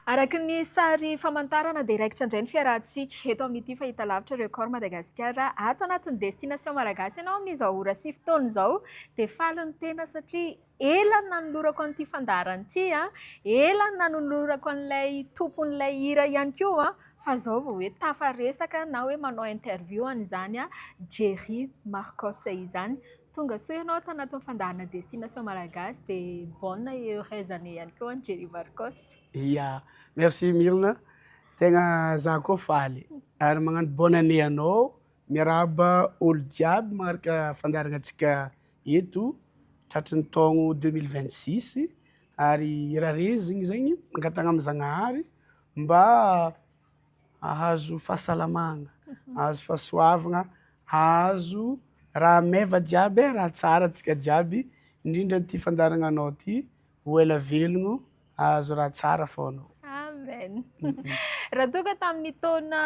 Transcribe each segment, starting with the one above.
Araka ny sary famantarana dia raikitra indray ny fiarahantsika eto amin'ity fahitalavitra Record Madagasikara ato anatin'ny Destination Malagasy ianao amin'izao ora sy fotoana izao dia faly ny tena satria ela no nanolorako an'ity fandaharana ity a, ela no nanolorako an'ilay tompon'ilay hira ihany koa fa izao vao hoe tafaresaka na hoe manao interview an'izany Jerry Marcoss izany. Tonga soa ianao ato anatin'ny fandaharana Destination Malagasy dia bonne et heureuse année ihany koa an'i Jerry Marcoss. Ya, merci Mirina, tegna za koa faly ary magnano bonne année anao, miarahaba olo jiaby magnaraka fandaharanantsika eto tratry ny taogno 2026 ary rarezigny zegny mangatagna amy Zagnahary mba ahazo fahasalamagna, ahazo fahasoavagna, ahazo raha meva jiaby e, raha tsara antsika jiaby, indrindra ty fandaharananao ty ho ela velogno, ahazo raha tsara fô anao. Amen. Raha toa ka tamin'ny taona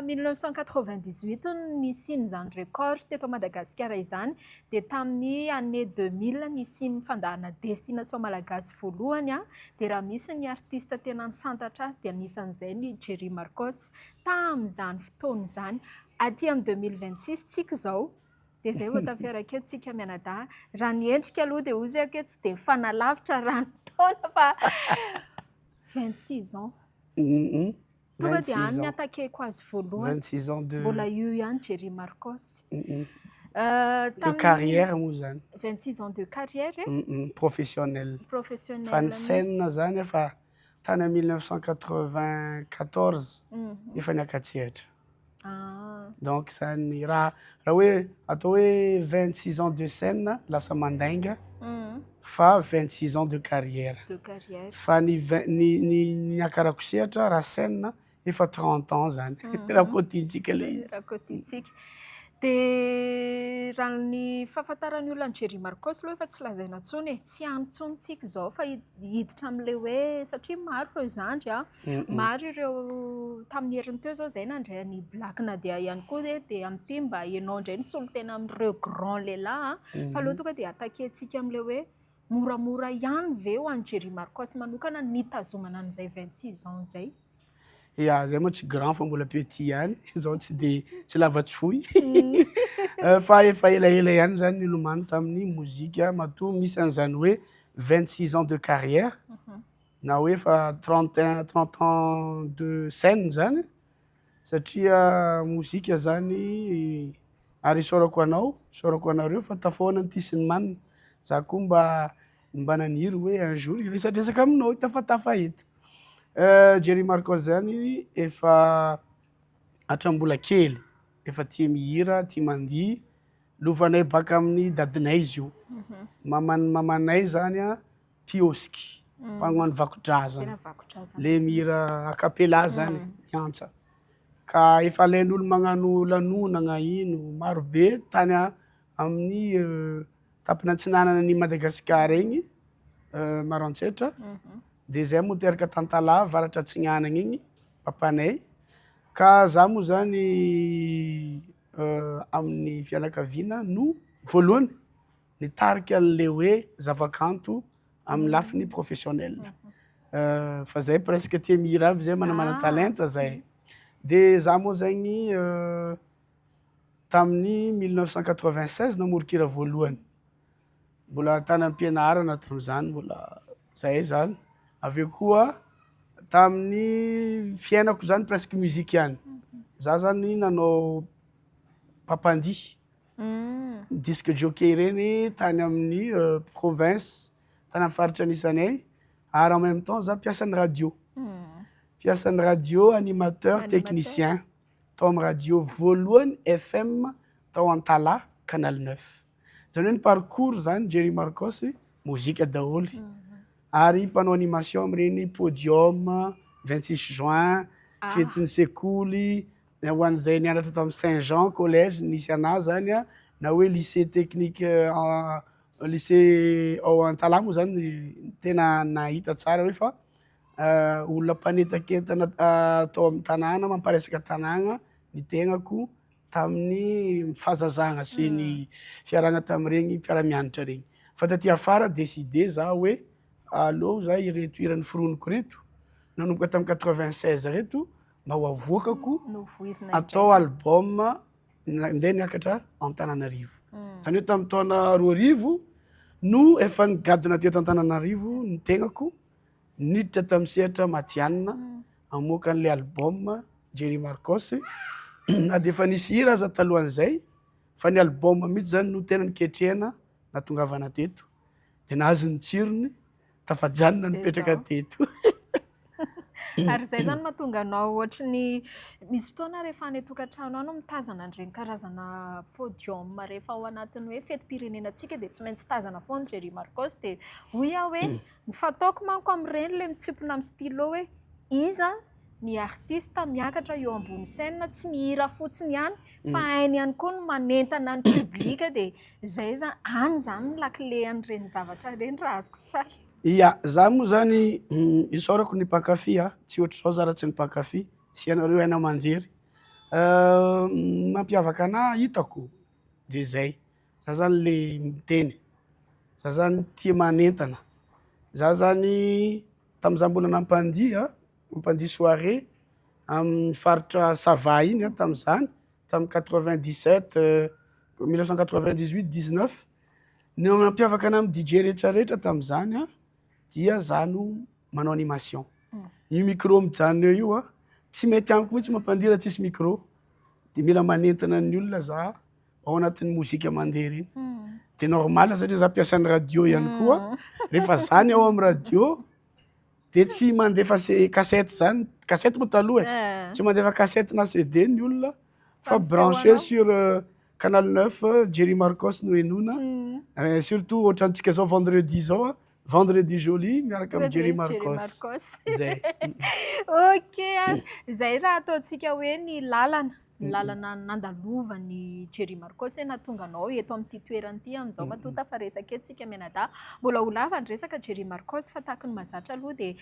1998 no nisian'izany Record teto Madagasikara izany dia tamin'ny année 2000 nisian'ny fandaharana Destination Malagasy voalohany dia raha misy ny artiste tena nisantatra azy dia anisan'izay ny Jerry Marcoss tamin'izany fotoana izany. Aty amin'ny 2026 tsika izao dia izay vao tafiaraka eto tsika mianadahy. Raha ny endrika aloha dia hoy aho hoe tsy dia mifanalavitra raha ny taona fa 26 ans. Tonga dia any ny attaqueko azy voalohany. 26 ans de Mbola io ihany Jerry Marcoss. De carrière moa zany. 26 ans de carrière e? Professionnel. Professionnel. Fa ny scène zany efa tany 1994 efa niakatsehatra. Donc zany raha hoe atao hoe 26 ans de scène lasa mandainga fa 26 ans de carrière. De carrière. Fa ny ny ny niakarako sehatra raha scène efa 30 ans zany raha kotiantsika le izy. Raha kotiantsika. Dia raha ny fahafantaran'ny olona an'i Jerry Marcoss aloha efa tsy lazaina intsony e, tsy any intsony tsika izao fa hiditra amin'ilay hoe satria maro ireo zandry a, maro ireo tamin'ny heriny teo izao izay nandray an'i Black Nadia ihany koa hoe dia amin'ity mba ianao indray no solontena amin'ireo grand lehilahy a, fa aloha tonga dia attaquer-ntsika amin'ilay hoe moramora ihany ve ho an'i Jerry Marcoss manokana ny nitazomana an'izay 26 ans izay? Ya, zay moa tsy grand fa mbola petit ihany, zao tsy de tsy lava tsy fohy fa efa elaela ihany zany nilomano tamin'ny mozika matoa misy an'izany hoe 26 ans de carrière na hoe efa 31 30 ans de scène zany satria mozika zany ary isaorako anao, isaorako anareo fa tafahoana ty sy ny manina, za koa mba naniry hoe un jour hiresadresaka aminao hitafatafa eto. Jerry Marcoss zany efa hatramin'ny mbola kely efa tia mihira, tia mandihy, lovanay baka amin'ny dadinay izy io, maman'ny mamanay zany a mpiôsiky, mpagnano vakodrazana, le mihira a cappella zany miantsa, ka efa alain'olo magnano lanonana ino marobe tany amin'ny tampony antsinanan'i Madagasikara igny Maroantsetra, de zay moa teraka Tantalahy avaratra antsinanana igny papanay, ka za moa zany amin'ny fianakaviana no voalohany nitarika an'le hoe zavakanto amin'ny lafiny professionnel, fa zay presque tia mihira aby zay manamana talenta zay, de za moa zegny tamin'ny 1996 namoron-kira voalohany, mbola tany am-pianarana tam'zany mbola zay zany, avy eo koa tamin'ny fiainako zany presque musique ihany, za zany nanao mpampandihy disque jockey reny tany amin'ny province tany amin'ny faritra nisy anay ary en même temps za mpiasan'ny radio, mpiasan'ny radio animateur technicien tao amin'ny radio voalohany FM tao Antalaha Canal 9, zany hoe ny parcours zany Jerry Marcoss mozika daholo ary mpanao animation amin'ireny podium 26 juin, fetin'ny sekoly, ho an'izay nianatra tamin'ny Saint Jean collège nisy anahy zany a, na hoe lycée technique lycée ao Antalaha moa zany tena nahita tsara hoe fa olona mpanetakentana tao amin'ny tanàna mamparesaka tanàna ny tegnako tamin'ny fahazazana sy ny fiarahana tamin'iregny mpiara-mianatra regny, fa taty afara décidé za hoe aleo za ireto hira noforoniko reto. nanomboka tamin'ny 96 reto mba ho avoakako Novoizina indray atao zany. album nandeha niakatra Antananarivo. Zany hoe tamin'ny taona 2000 no efa nigadona teto Antananarivo ny tegnako, niditra tamin'ny sehatra matihanina hamoaka an'ilay album Jerry Marcos. Na dia efa nisy hira aza talohan'izay fa ny album mihitsy zany no tena niketrehana nahatongavana teto. Dia nahazo ny tsirony, tafajanona nipetraka teto. Ary izay zany mahatonga anao ohatry ny misy fotoana rehefa any an-tokantrano any mitazana an'ireny karazana podium rehefa ao anatin'ny hoe fetim-pirenenantsika dia tsy maintsy tazana foana Jerry Marcos dia hoy aho hoe ny fataoko manko amin'ireny ilay mitsimpona amin'ny stylo hoe iza ny artiste miakatra eo ambony scène tsy mihira fotsiny ihany fa hainy ihany koa ny manentana ny public dia izay zany any zany ny lakile an'ireny zavatra ireny raha azoko tsara. Ia, za moa zany isaorako ny mpankafy a, tsy ohatr'izao za raha tsy ny mpankafy sy ianareo haino aman-jery. Ny mampiavaka anahy hitako de zay, za zany le miteny, za zany tia manentana, za zany tamin'izaho mbola nampandihy, nampandihy soirée amin'ny faritra Sava iny aho tamin'izany, tamin'ny 97, 1998, 19. Ny mampiavaka anahy amin'ny DJ rehetra rehetra tamin'izany an, dia za no manao animation. Io micro mijanona eo io an, tsy mety amiko mihitsy mampandihy raha tsisy micro. De mila manentana ny olona za ao anatin'ny mozika mandeha reny. De normal satria za mpiasan'ny radio ihany koa, rehefa za ny ao amin'ny radio de tsy mandefa C- cassette zany, cassette moa taloha e, tsy mandefa cassette na CD ny olona fa branché sur Canal 9 Jerry Marcos no henoina, surtout ohatrantsika zao vendredi zao a, vendredi joli miaraka amin'i Jerry Marcos. Zay. Ok ary, zay raha ataontsika hoe ny lalana, ny lalana nandalovan'i Jerry Marcos hoe nahatonga anao eto amin'ity toerana ity amin'izao matoa tafaresaka eto tsika mianadahy. Mbola ho lava ny resaka Jerry Marcos fa tahaky ny mahazatra aloha dia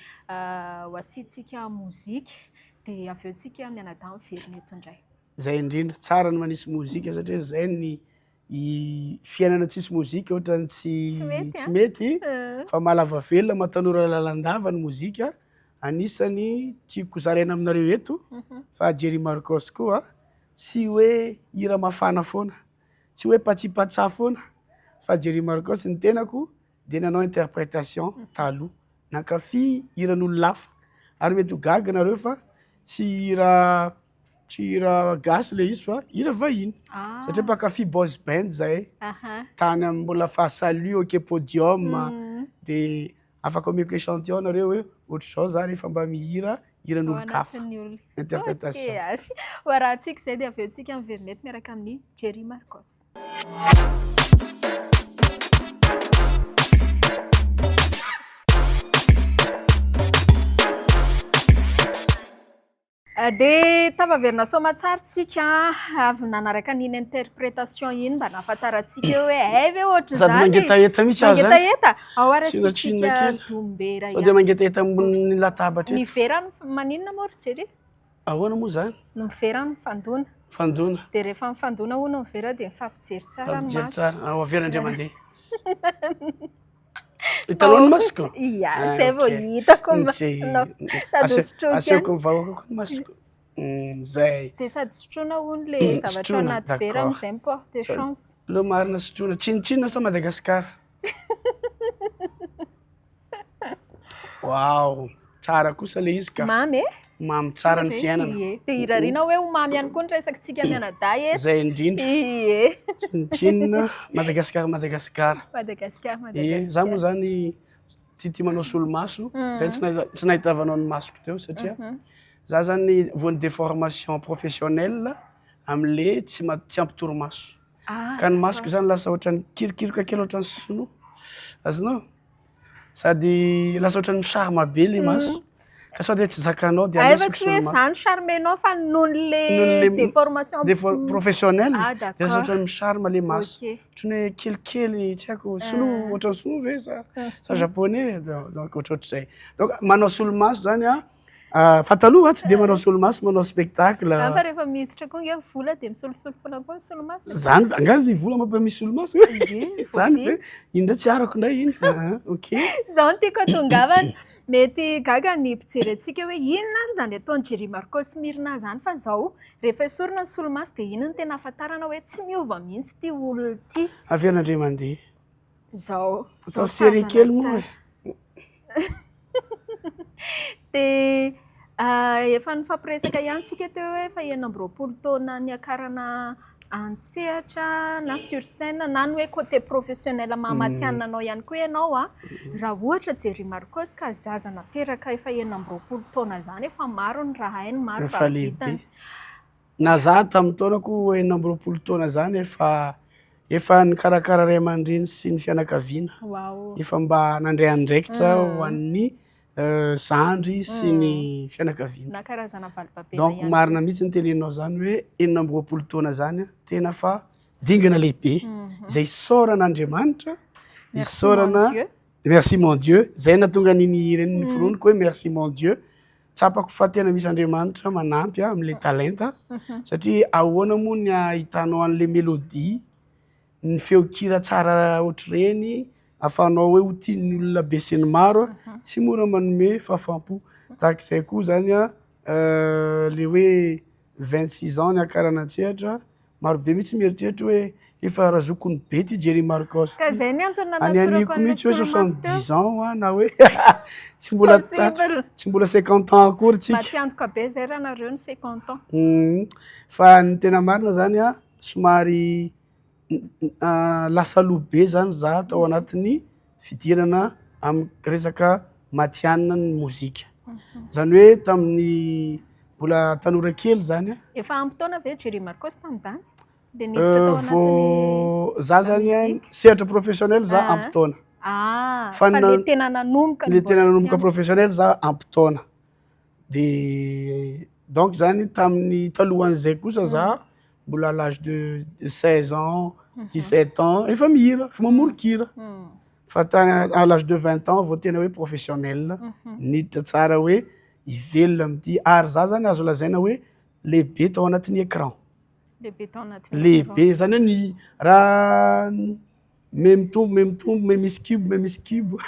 ho asiantsika mozika dia avy eo tsika mianadahy miverina eto indray. Zay indrindra, tsara ny manisy mozika satria zay ny fiainana tsisy mozika ohatran'ny tsy tsy mety fa mahalava velona mahatanora lalandava ny mozika. Anisany tiako zaraina aminareo eto fa Jerry Marcos koa tsy hoe hira mafana foana, tsy hoe patsipatsa foana fa Jerry Marcos ny tenako dia nanao interprétation taloha, nankafy hiran'olona hafa ary mety ho gaga nareo fa tsy hira Tsy hira gasy le izy fa hira vahiny satria mpankafy boys band zahay tany amin'ny mbola faha salut ok podium de afaka omeko échantillon nareo hoe ohatr'izao za rehefa mba mihira hiran'olon-kafa interprétation. Ok ary ho arahantsika izay dia avy eo tsika miverina eto miaraka amin'i Jerry Marcos. Dia tafaverina soamatsara tsika avy nanaraka an'iny interprétation iny mba nahafantarantsika hoe hay ve ohatr'izany Sady mangetaheta mihitsy aho zany. Mangetaheta? Ao ary Tsinona tsinona asiantsika kely. dombera Sao dia ihany. mangetaheta ambonin'ny latabatra Ny eto. vera maninona moa ry Jerry? Ahoana moa zany? Ny vera mifandona. Mifandona. Dia rehefa mifandona hono ny vera dia mifampijery tsara ny Mifampijery maso. tsara. Ao averina indray mandeha. Hitanao ny masoko? Ia, Ah, zay vao ok. hitako ny Zay. masonao. Sady hosotroiko Asehoko ihany. ny vahoaka koa ny masoko. Zay. Dia sady sotroina hono ilay zavatra ao Sotroina, anaty vera d'accord. amin'izay mi-porte chance. Aleo marina sotroina. Tsinontsinona sa Madagasikara? Waouh, tsara kosa ilay izy ka. Mamy e? Mamy tsara ny Ie, fiainana. Ie, dia irariana hoe ho mamy ihany koa ny resakitsika mianadahy eto. Zay indrindra. Ie. Tsinontsinona, Madagasikara, Madagasikara. Madagasikara, Ie, Madagasikara. za moa zany tia manao solomaso, zay tsy nahitavanao ny masoko teo satria za zany voan'ny déformation professionnelle am'le tsy tsy ampy torimaso. Ka ny masoko zany lasa ohatran'ny kirikirika kely ohatran'ny sinoa. Azonao? Sady lasa ohatran'ny mi-charme be le maso. Ka sao dia tsy zakanao dia Ay, fa alesiko tsy hoe solomaso. za no charmenao fa noho le Noho le déformation professionnelle. Ah, Dia lasa d'accord. ohatran'ny mi-charme le maso. Ok. Ohatran'ny hoe kelikely tsy haiko sinoa ohatran'ny sinoa ve sa sa japonais donc ohatrohatr'izay. Donc manao solomaso zany an. Fa taloha tsy dia manao solomaso manao spectacle. Ah, fa rehefa miditra koa nge vola dia misolosolo foana koa ny solomaso. Zany angaha ny vola mampa misy solomaso? Ie, Zany ve? voavidy. Iny ndray tsy arako ndray iny. Ah, ok. Zao no tiako hatongavana. Mety gaga ny mpijery antsika hoe inona ary izany ataon'i Jerry Marcos sy Myrna izany fa izao rehefa esorina ny solomaso dia iny no tena ahafantarana hoe tsy miova mihitsy ity olona ity. Averina indray mandeha. Izao. Atao série kely moa e. Dia efa nifampiresaka ihany tsika teo hoe efa 26 taona niakarana an-tsehatra na sur scène na ny hoe côté professionnel maha matihanina anao ihany koa ianao a. Raha ohatra Jerry Marcos ka zaza nateraka efa 26 taona izany, efa maro ny raha hainy, maro Efa raha lehibe. vitany. Na za tamin'ny taonako 26 taona zany efa nikarakara ray aman-dreny sy ny fianakaviana. Wow. Efa mba nandray andraikitra ho an'ny zandry sy ny fianakaviana. Na karazana valibabena Donc ihany marina koa. mihitsy ny teneninao zany hoe 26 taona zany a, tena fa dingana lehibe. Izay isaoran'Andriamanitra, Merci mon isaorana Dieu. Merci mon Dieu. Zay nahatonga an'iny hira iny noforoniko hoe merci mon Dieu. Tsapako fa tena misy Andriamanitra manampy ahy amin'ilay talenta satria ahoana moa ny ahitanao an'ilay mélodie, ny feon-kira tsara ohatr'ireny, ahafahanao hoe ho tian'ny olona be sy ny maro, tsy mora manome fahafaham-po. Tahak'izay koa zany a, le hoe 26 ans niakarana an-tsehatra, marobe mihitsy mieritreritra hoe efa razokony be ty Jerry Marcos Ka ty. zay ny antony Any nanasorako aniko an'ilay mihitsy hoe solomaso teo. 70 ans hoa na hoe tsy mbola tratra, Possible. tsy mbola 50 ans akory tsika. Matiantoka be zay raha nareo ny 50 ans. Fa ny tena marina zany a, somary lasa aloha be zany za tao anatin'ny fidirana amin'ny resaka matihanina ny mozika. Zany hoe tamin'ny mbola tanora kely zany a. Efa ampy taona ve Jerry Marcos tamin'izany? Dia niditra tao anatin'ny Vao za la zany a, musique. sehatra professionnel za Ah. ampy taona. Ah, Fa fa le tena nanomboka le no tena mbola tsy nanomboka ampy. professionnel za ampy taona. De donc zany tamin'ny talohan'izay kosa za mbola à l'âge de 16 ans, 17 ans efa mihira, efa mamoron-kira. Fa à l'âge de 20 ans vao tena hoe professionnel, niditra tsara hoe hivelona amin'ity. Ary za zany azo lazaina hoe lehibe tao anatin'ny écran. Lehibe tao anatin'ny Lehibe zany hoe ny raha me mitombo, me mitombo, me misy kibo, me misy kibo.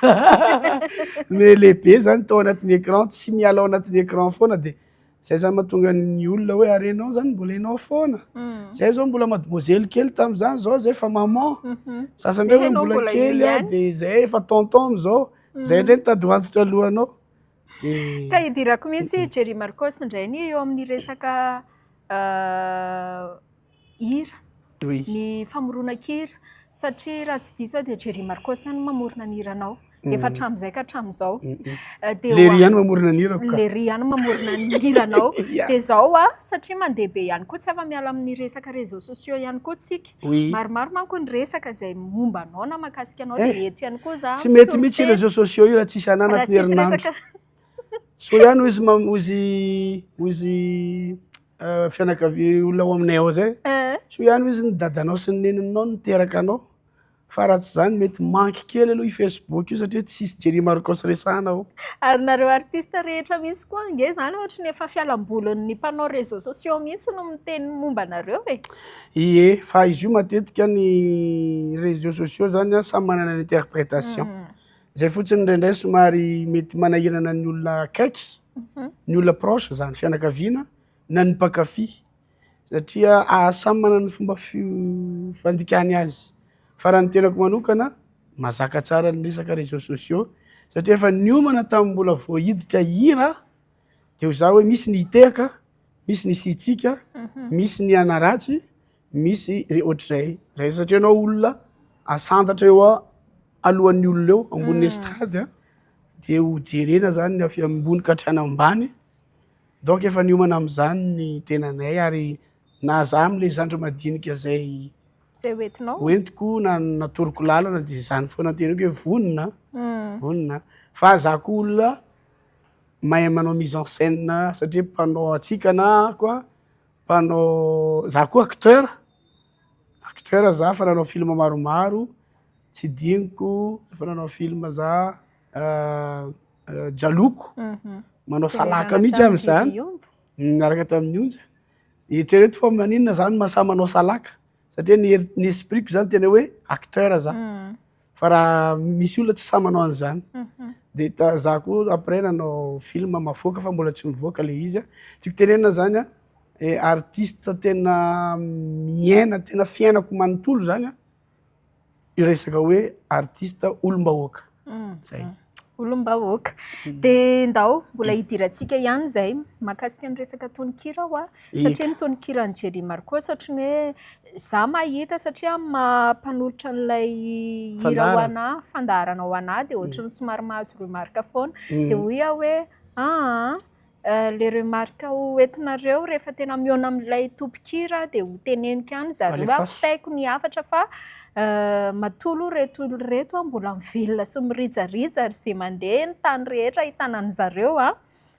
Me lehibe zany tao anatin'ny écran, tsy miala ao anatin'ny écran foana de zay zany mahatonga ny olona hoe ary ianao zany mbola ianao foana. Zay zao mbola mademoiselle kely tamin'izany, zao zay efa maman. Sasany ndray hoe Ianao mbola mbola kely io a, ihany. de zay efa tonton am'izao. Zay ndray nitady ho antitra alohanao. De Ka idirako mihitsy Jerry Marcos indray ny eo amin'ny resaka hira, ny famoronan-kira, satria raha tsy diso aho dia Jerry Marcos ihany no mamorona ny hiranao. Efa hatramin'izay ka hatramin'izao. Dia Lery ihany mamorona ny hirako ka. Lery ihany mamorona ny hiranao. Dia izao a, satria mandeha be ihany koa, tsy afa-miala amin'ny resaka réseaux sociaux ihany koa tsika. Maromaro manko ny resaka izay momba anao na mahakasika anao, dia eto ihany koa za Tsy mety mihitsy misolo tena. réseaux sociaux io raha tsisy Raha anatin'ny tsisy herinandro. resaka. Soa ihany hoy izy hoy izy, hoy izy fianakavi-, olona ao aminay ao zay. Soa ihany hoy izy ny dadanao sy ny neninao niteraka anao. Fa raha tsy zany mety manque kely aloha io Facebook io satria tsisy Jerry Marcos resahana ao. Ary nareo artiste rehetra mihitsy koa ange zany ohatry ny efa fialambolin'ny mpanao réseaux sociaux mihitsy no miteny momba anareo e. Ie, fa izy io matetika ny réseaux sociaux zany a, samy manana ny interprétation. Zay fotsiny indraindray somary mety manahirana ny olona akaiky, ny olona proche zany, fianakaviana na ny mpankafy. Satria samy manana ny fomba fandikany azy. Fa raha ny tenako manokana, mazaka tsara ny resaka réseaux sociaux satria efa niomana tamin'ny mbola vao hiditra hira, de ho za hoe misy ny hitehaka, misy ny hisitrika, misy ny hanaratsy, misy ohatr'izay. Zay satria anao olona asantatra eo alohan'ny olona eo ambony estrade a, de ho jerena zany ny avy ambony ka hatrany ambany. Donc efa niomana amin'izany ny tenanay ary na za am'le zandry madinika zay Zay hoentinao? hoentiko na natoroko lalana de zany foana teneniko hoe vonona, vonona. Fa za koa olona mahay manao mise en scène satria mpanao hatsikana koa, mpanao, za koa acteur, acteur za fa nanao film maromaro, tsy diniko fa nanao film za Jaloko, manao salaka mihitsy am'zany, niaraka tamin'ny Onja. Eritrereto fa maninona zany mahasahy manao salaka satria ny ny esprit-ko zany tena hoe acteur za. Fa raha misy olona tsy sahy manao an'izany. De za koa après nanao film mafoaka fa mbola tsy mivoaka le izy a. Tiako tenenina zany a, artiste tena miaina, tena fiainako manontolo zany a, io resaka hoe artiste olom-bahoaka. Zay. Olom-bahoaka. De ndao mbola hidirantsika ihany zay mahakasika ny resaka tononkira aho a, satria ny tononkiran'i Jerry Marcoss ohatry ny hoe za mahita satria mampanolotra an'ilay hira ho anahy, fandaharana ho anahy, de ohatry ny somary mahazo remarque foana. De hoy aho hoe aa le remarque ho entinareo rehefa tena mihaona amin'ilay tompon-kira de ho teneniko ihany zareo, ampitaiko ny hafatra fa matoa aloha reto olona reto a mbola mivelona sy mirijarija ary zay mandeha ny tany rehetra ahitana an'zareo a,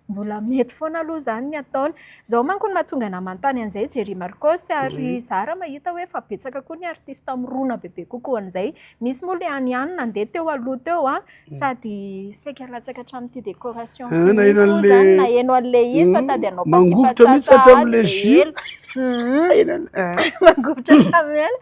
mbola mety foana aloha zany ny ataony. Zao manko no mahatonga anahy manontany an'izay Jerry Marcoss, ary za raha mahita hoe efa betsaka koa ny artiste mirona bebe kokoa an'izay. Misy moa le any ihany nandeha teo aloha teo a, sady saika latsaka hatramin'ity décoration ty mihitsy moa zany naheno an'le izy fa tady hanao Mangovitra mihitsy patsipatsahady hatramin'le de jus. ela. Mangovitra hatramin'ny ela.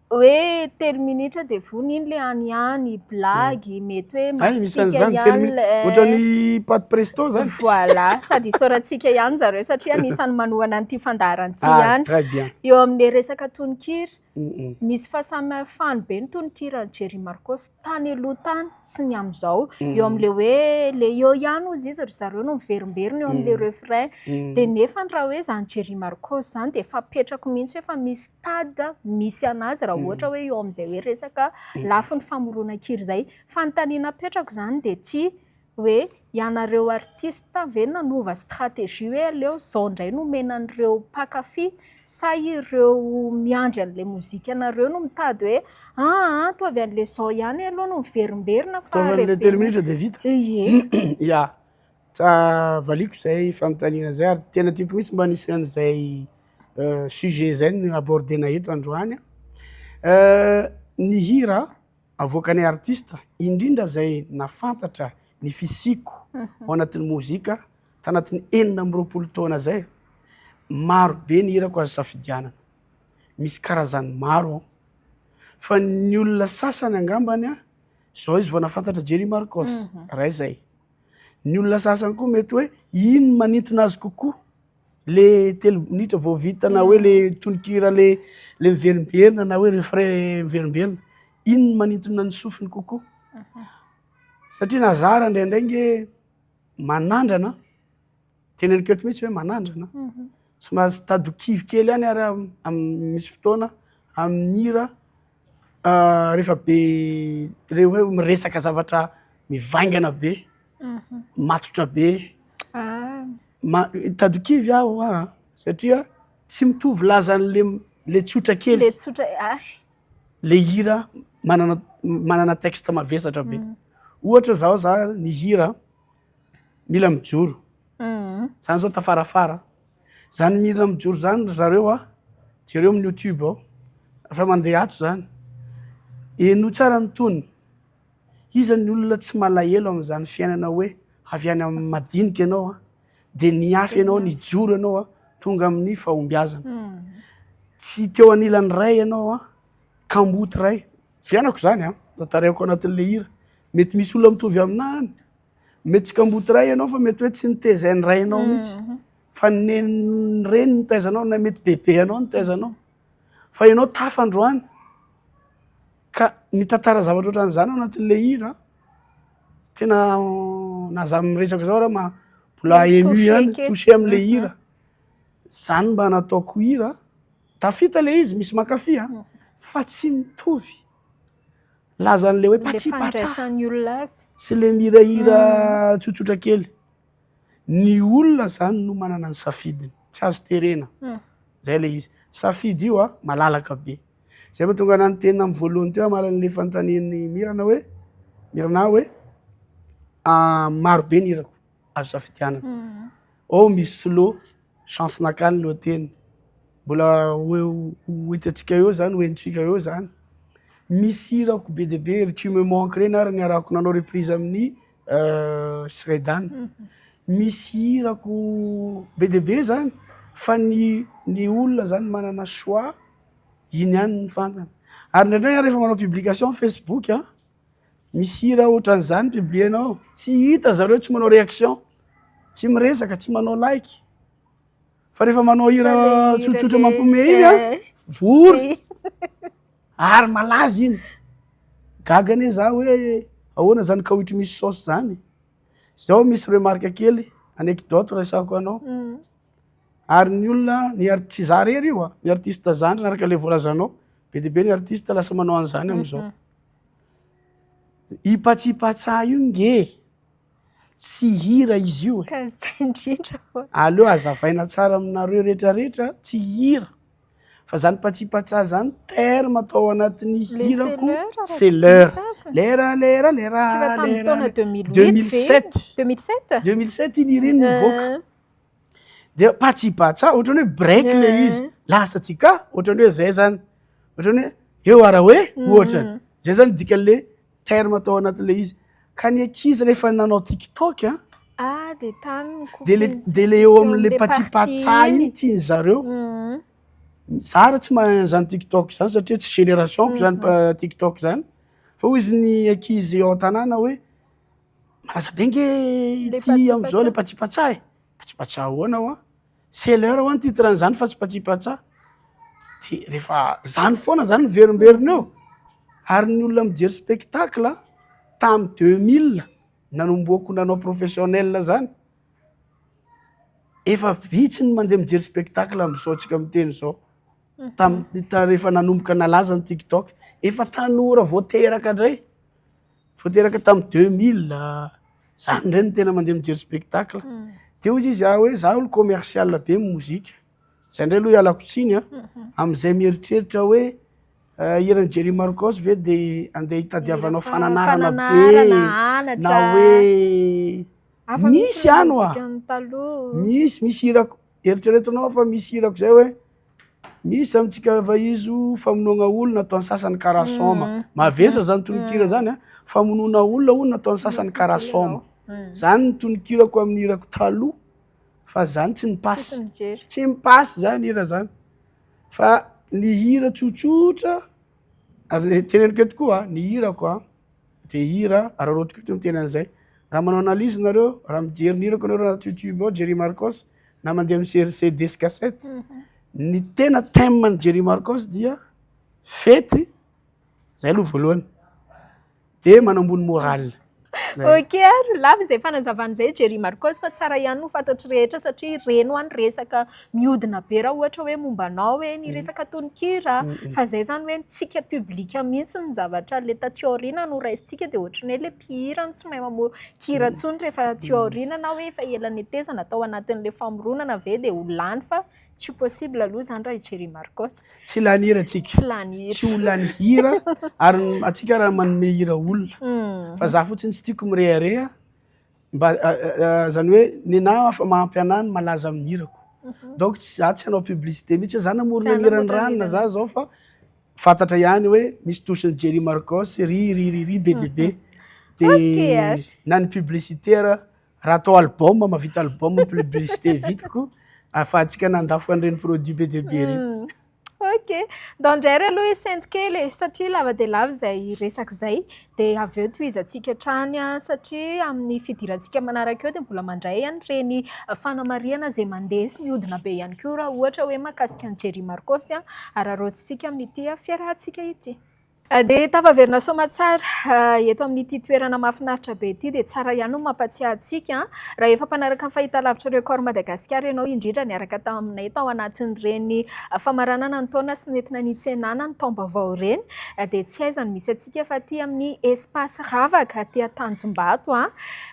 Hoe 3 minitra de vony iny le any ihany, blague, mety hoe Ay, misy masiaka an'izany telo ihany minitra. le Ohatran'ny pâte presto zany. Voilà, sady isaorantsika ihany zareo satria anisan'ny manohana an'ity fandaharana ity Ah, ihany. très bien. Eo amin'le resaka tononkira, misy fahasamihafany be ny tononkiran'i Jerry Marcoss tany aloha tany sy ny amin'izao. Eo amin'le hoe le eo ihany hozy izy ry zareo no miverimberina eo amin'le refrain. De nefa raha hoe zany Jerry Marcoss zany de efa apetrako mihitsy hoe efa misy stade misy anazy raha ohatra hoe eo amin'izay hoe resaka lafiny famoronan-kira izay. Fanontaniana apetrako zany de tsy hoe ianareo artiste ve nanova stratégie hoe aleo zao indray no omena an'ireo mpankafy sa ireo miandry an'ilay mozika anareo no mitady hoe aa ataovy an'le zao ihany aloha no miverimberina fa Ataovy an'le 3 minitra de vita. Ie. Ya, tsa valiko zay fanontaniana zay ary tena tiako mihitsy mba nisy an'izay sujet zay no abordena eto androany. Ny hira avoakan'ny artiste, indrindra zay nafantatra ny fisiko ao anatin'ny mozika tanatin'ny 26 taona zay, maro be ny hirako azo safidianana. Misy karazany maro ao. Fa ny olona sasany angambany a, zao izy vao nafantatra Jerry Marcoss, ray zay. Ny olona sasany koa mety hoe ino manintona azy kokoa, le 3 minitra vao vita na hoe le tononkira le miverimberina na hoe refrain miverimberina, ino manintona ny sofiny kokoa. Satria nazara indraindray nge manandrana, teneniko eto mihitsy hoe manandrana, somary sy tady kivy kely ihany ary misy fotoana amin'ny hira rehefa be re hoe miresaka zavatra mivaingana be, matotra be, tady kivy aho a, satria tsy mitovy lazan'le le tsotra kely. Le tsotra ah. Le hira manana texte mavesatra be. Ohatra zao za ny hira mila mijoro. Zany zao tafarafara. Zany mila mijoro zany ry zareo a, jereo amin'ny YouTube ao, efa mandeha ato zany. Eno tsara ny tonony. Iza ny olona tsy malahelo amin'izany fiainana hoe avy any amin'ny madinika ianao a, de niafy ianao, nijoro ianao a, tonga amin'ny fahombiazana. Tsy teo anilan'ny ray ianao a, kamboty ray. Fiainako zany a, tantaraiko anatin'le hira. Mety misy olona mitovy aminahy any. Mety tsy kamboty ray ianao fa mety hoe tsy nitezain'ny rainao mihitsy. Fa ny reny nitaizanao na mety bebe anao nitaizanao. Fa ianao tafa androany. Ka mitantara zavatra ohatran'izany ao anatin'le hira, tena na za miresaka zao raha mbola ému ihany, touché am'le hira. Zany mba nataoko hira, tafita le izy, misy mankafy a, fa tsy mitovy lazan'le hoe Le patsipatsa fandraisan'ny olona azy. sy le mihirahira tsotsotra kely. Ny olona zany no manana ny safidiny, tsy azo terena. Zay le izy. Safidy io a, malalaka be. Zay mahatonga anahy niteny amin'ny voalohany teo amaran'le fanontanian'ny Mirana hoe, Mirana hoe maro be ny hirako azo safidianana. Ao misy slow, chance nakany lohateny. Mbola ho hitantsika eo zany, ho henontsika eo zany. Misy hirako be dia be, ry tu me manques reny ary niarahako nanao reprise amin'ny Sredan. Misy hirako be dia be zany fa ny olona zany manana choix iny ihany ny fantany. Ary indraindray aho rehefa manao publication Facebook a, misy hira ohatran'izany publier-nao, tsy hita zareo, tsy manao réaction, tsy miresaka, tsy manao like. Fa rehefa manao hira tsotsotra mampiomehy iny a, vory ary malaza iny. Gaga anie za hoe ahoana zany kawitry misy saosy zany. Zao misy remarque kely, anecdote resahako anao. Ary ny olona, ny ar- tsy za rery io a, ny artiste zandriny araka le voalazanao, be dia be ny artiste lasa manao an'izany am'zao. Ipatsipatsa io nge tsy hira izy io e. Ka zay indrindra fa. Aleo hazavaina tsara aminareo rehetrarehetra, tsy hira. Fa zany patsipatsa zany terme atao anatin'ny hirako, c'est l'heure. Lera lera lera Tsy fa tamin'ny lera. taona 2008 2007. 2007? 2007 iny hira iny nivoaka. De patsipatsa ohatran'ny hoe break le izy. Lasa tsika ohatran'ny hoe zay zany. Ohatran'ny hoe eo ara hoe ohatrany. Zay zany dikan'le terme atao anatin'le izy. Ka ny ankizy rehefa nanao TikTok a, Ah, de tany ny de le de le eo amin'le patsipatsa iny tiany zareo. Za raha tsy mahay an'izany TikTok zany satria tsy génération-ko zany TikTok zany. Fa hoy izy ny ankizy ao an-tanàna hoe malaza be nge Le ity am'zao le patsipatsa. patsipatsa e. Patsipatsa ahoana hoa? C'est l'heure hoa ny titre an'izany fa tsy patsipatsa. De rehefa zany foana zany miverimberina eo. Ary ny olona mijery spectacle tamy 2000 nanomboako nanao professionnel zany, efa vitsy ny mandeha mijery spectacle am'zao tsika miteny zao. Tam- ta- rehefa nanomboka nalaza ny TikTok, efa tanora vao teraka ndray, vao teraka tamy 2000 zany ndray no tena mandeha mijery spectacle. De hoy izy ah hoe za olo commercial be mozika, zay ndray aloha ialako tsiny a, am'izay mieritreritra hoe hiran'i Jerry Marcos ve de andeha hitadiavanao fananarana be na hoe Hafa misy any hoa. mozikan'ny taloha. Misy hirako, eritreretinao fa misy hirako zay hoe misy amintsika vahizo famonoana olona ataon'ny sasany karaha soma. Mavesatra zany tononkira zany a, famonoana olona hono nataon'ny sasany karaha soma. Zany ny tononkirako amin'ny hirako taloha fa zany tsy nipasy. Tsisy mijery. Tsy mipasy zany hira zany. Fa ny hira tsotsotra, ary teneniko eto koa ny hirako a, de hira araraotiko eto miteny an'izay. Raha manao analyse nareo, raha mijery ny hirako nareo anaty YouTube ao Jerry Marcos na mandeha amin'ny CD sy cassette, ny tena thème an'i Jerry Marcos dia fety, zay aloha voalohany, de manambony moral. Ok ary lava izay fanazavana izay Jerry Marcos fa tsara ihany no fantatry rehetra satria reny ho any resaka miodina be raha ohatra hoe momba anao hoe ny resaka tononkira fa zay zany hoe mitsika public mihitsy ny zavatra le taty aoriana no raisintsika de ohatran'ny hoe le mpihira no tsy mahay mamoron-kira intsony rehefa aty aoriana na hoe efa ela netezana tao anatin'le famoronana ve de ho lany fa tsy possible aloha zany raha i Jerry Marcos. Tsy lany hira tsika. Tsy lany hira. Tsy ho lany hira ary atsika raha manome hira olona. Fa za fotsiny tsy tiako mirehareha mba zany hoe nenahy efa mahampy anahy ny malaza amin'ny hirako. Donc za tsy hanao publicité mihitsy hoe za namorona ny hiran'ny ranona za zao fa fantatra ihany hoe misy touche-n'i Jerry Marcos ry ry ry ry be dia be. De na ny publicité ara raha atao album mahavita album publicité vitako ahafahantsika nandafo an'ireny produit be dia be ireny. Ok, ndao indray ary aloha hisento kely e, satria lava dia lava izay resaka izay, dia avy eo tohizantsika hatrany a, satria amin'ny fidirantsika manaraka eo dia mbola mandray an'ireny fanamarihana izay mandeha sy mihodina be ihany koa raha ohatra hoe mahakasika an'i Jerry Marcos a, araraotintsika amin'ity fiarahantsika ity. Dia tafaverina soamatsara eto amin'ity toerana mahafinaritra be ity dia tsara ihany no mampatsiahy antsika raha efa mpanaraka ny fahitalavitra Record Madagascar ianao indrindra niaraka taminay tao anatin'ireny famaranana ny taona sy nentina nitsenana ny taom-baovao ireny dia tsy aiza no misy antsika fa aty amin'ny espace Ravaka aty Tanjombato a.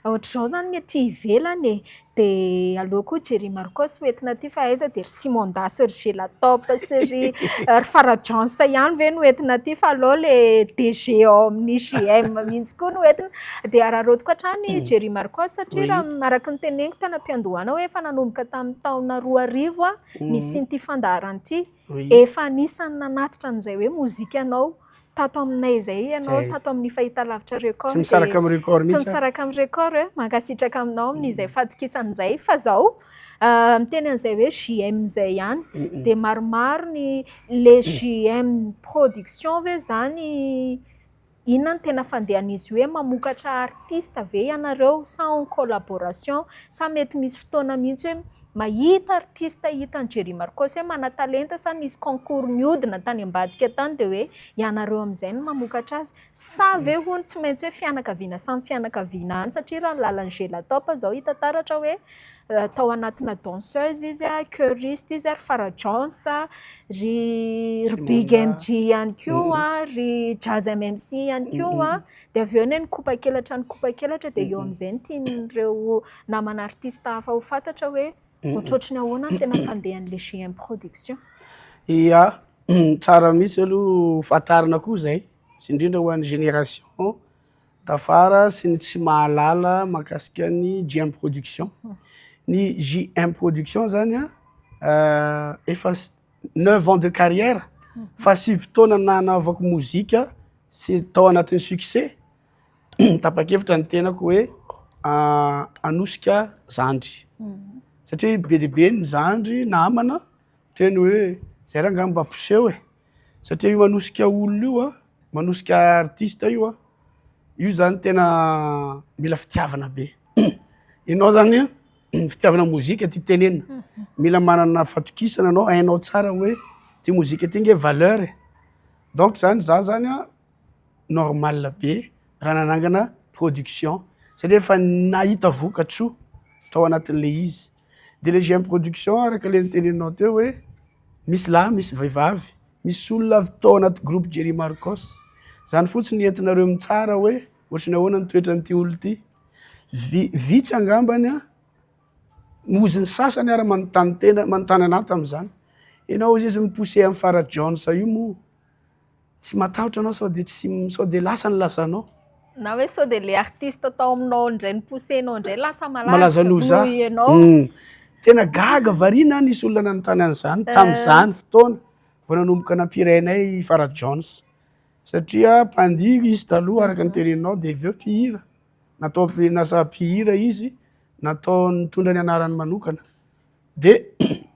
Ohatr'izao izany ny aty ivelany e. Dia aleo koa Jerry Marcos ho entina aty fa aiza dia ry Simon Da sy ry Gelatop sy ry ry Farajans ihany ve no entina aty fa aleo le DG ao amin'ny GM mihitsy koa no entina. Dia araraotiko hatrany Jerry Marcos satria raha araka ny teneniko tany am-piandohana hoe efa nanomboka tamin'ny taona 2000 a nisian'ity fandaharana ity. Efa anisan'ny nanatitra an'izay hoe mozikanao. Tato aminay izay ianao, Zay. tato amin'ny fahitalavitra Record. Tsy misaraka amin'ny Record Tsy mihitsy aho. misaraka amin'ny Record e. Mankasitraka aminao amin'izay fatokisana izay. Fa zao, miteny an'izay hoe JM izay ihany, dia maromaro ny le JM Production ve zany, inona no tena fandehan'izy io hoe mamokatra artiste ve ianareo sa en collaboration, sa mety misy fotoana mihitsy hoe mahita artiste hitan'i Jerry Marcoss hoe manan-talenta, sa nisy concours niodina tany ambadika tany dia hoe ianareo amin'izay no mamokatra azy, sa ve hono tsy maintsy hoe fianakaviana samy fianakaviana any, satria raha ny lalan'i Gelatop zao hita taratra hoe tao anatina danseuse izy, choriste izy, ary Farah Jones, ry Big MG ihany koa, ry Jazz MMC ihany koa, dia avy eo ny kopakelatra ny kopakelatra, dia eo amin'izay no tian'ireo namana artiste hafa ho fantatra hoe ohatrohatry ny ahoana ny tena fandehan'le JM Production. Ia, tsara mihitsy aloha fantarina koa zay, sy indrindra ho an'ny génération tafara sy ny tsy mahalala mahakasika ny JM Production. Ny JM Production zany a, efa 9 ans de carrière, fa 9 taona nanaovako mozika sy tao anatin'ny succès, tapa-kevitra ny tenako hoe hanosika zandry, satria be dia be ny zandry namana teny hoe zay raha angamba mpiseho e, satria io manosika olona io a, manosika artiste io a, io zany tena mila fitiavana be. Ianao zany a, fitiavana mozika tiako tenenina, mila manana fatokisana anao, hainao tsara hoe ty mozika ty nge valeur e, donc zany za zany a normal be raha nanangana production satria efa nahita vokatsoa tao anatin'le izy. De le JM Production araka le niteneninao teo hoe misy lahy misy vehivavy, misy olona avy tao anaty groupe Jerry Marcoss, zany fotsiny entinareo mitsara hoe ohatry ny ahoana ny toetran'ity olo ty. Vitsy angambany a, nohoziny sasany ary manontany tena, manontany anahy tamin'izany, ianao hozy izy mi-pousser an'i Farah Jones io moa tsy matahotra anao sao de tsy, sao de lasa ny lazanao? Na hoe sao de le artiste tao aminao indray ni-pousser-nao indray lasa malaza Malaza noho za. noho ianao. Tena gaga variana nisy olona nanontany an'izany tamin'izany fotoana vao nanomboka nampirainay Farah Jones, satria mpandihy izy taloha araka ny teneninao, de avy eo mpihira, natao lasa mpihira izy, natao nitondra ny anarany manokana. De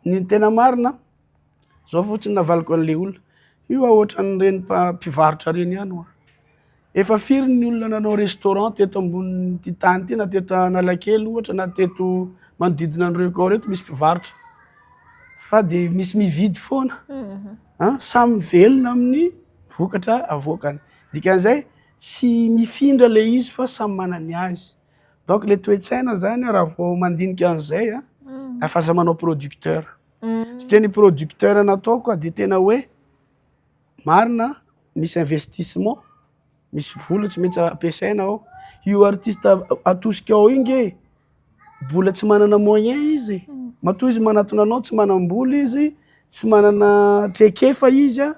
ny tena marina zao fotsiny navaliko an'le olona, io ohatran'ireny mpivarotra reny ihany hoa, efa firy ny olona nanao restaurant teto ambonin'ity tany ity na teto Analakely ohatra na teto manodidina ny Record eto misy mpivarotra, fa de misy mividy foana, samy velona amin'ny vokatra avoakany, dikan'izay tsy mifindra le izy fa samy manana ny azy. Donc le toe-tsaina zany raha vao mandinika an'izay a, efa aza manao producteur, satria ny producteur nataoko de tena hoe marina misy investissement, misy vola tsy maintsy ampiasaina ao, io artiste atosika ao io nge mbola tsy manana moyen izy, matoa izy manatona anao tsy manam-bola izy, tsy manana traikefa izy a,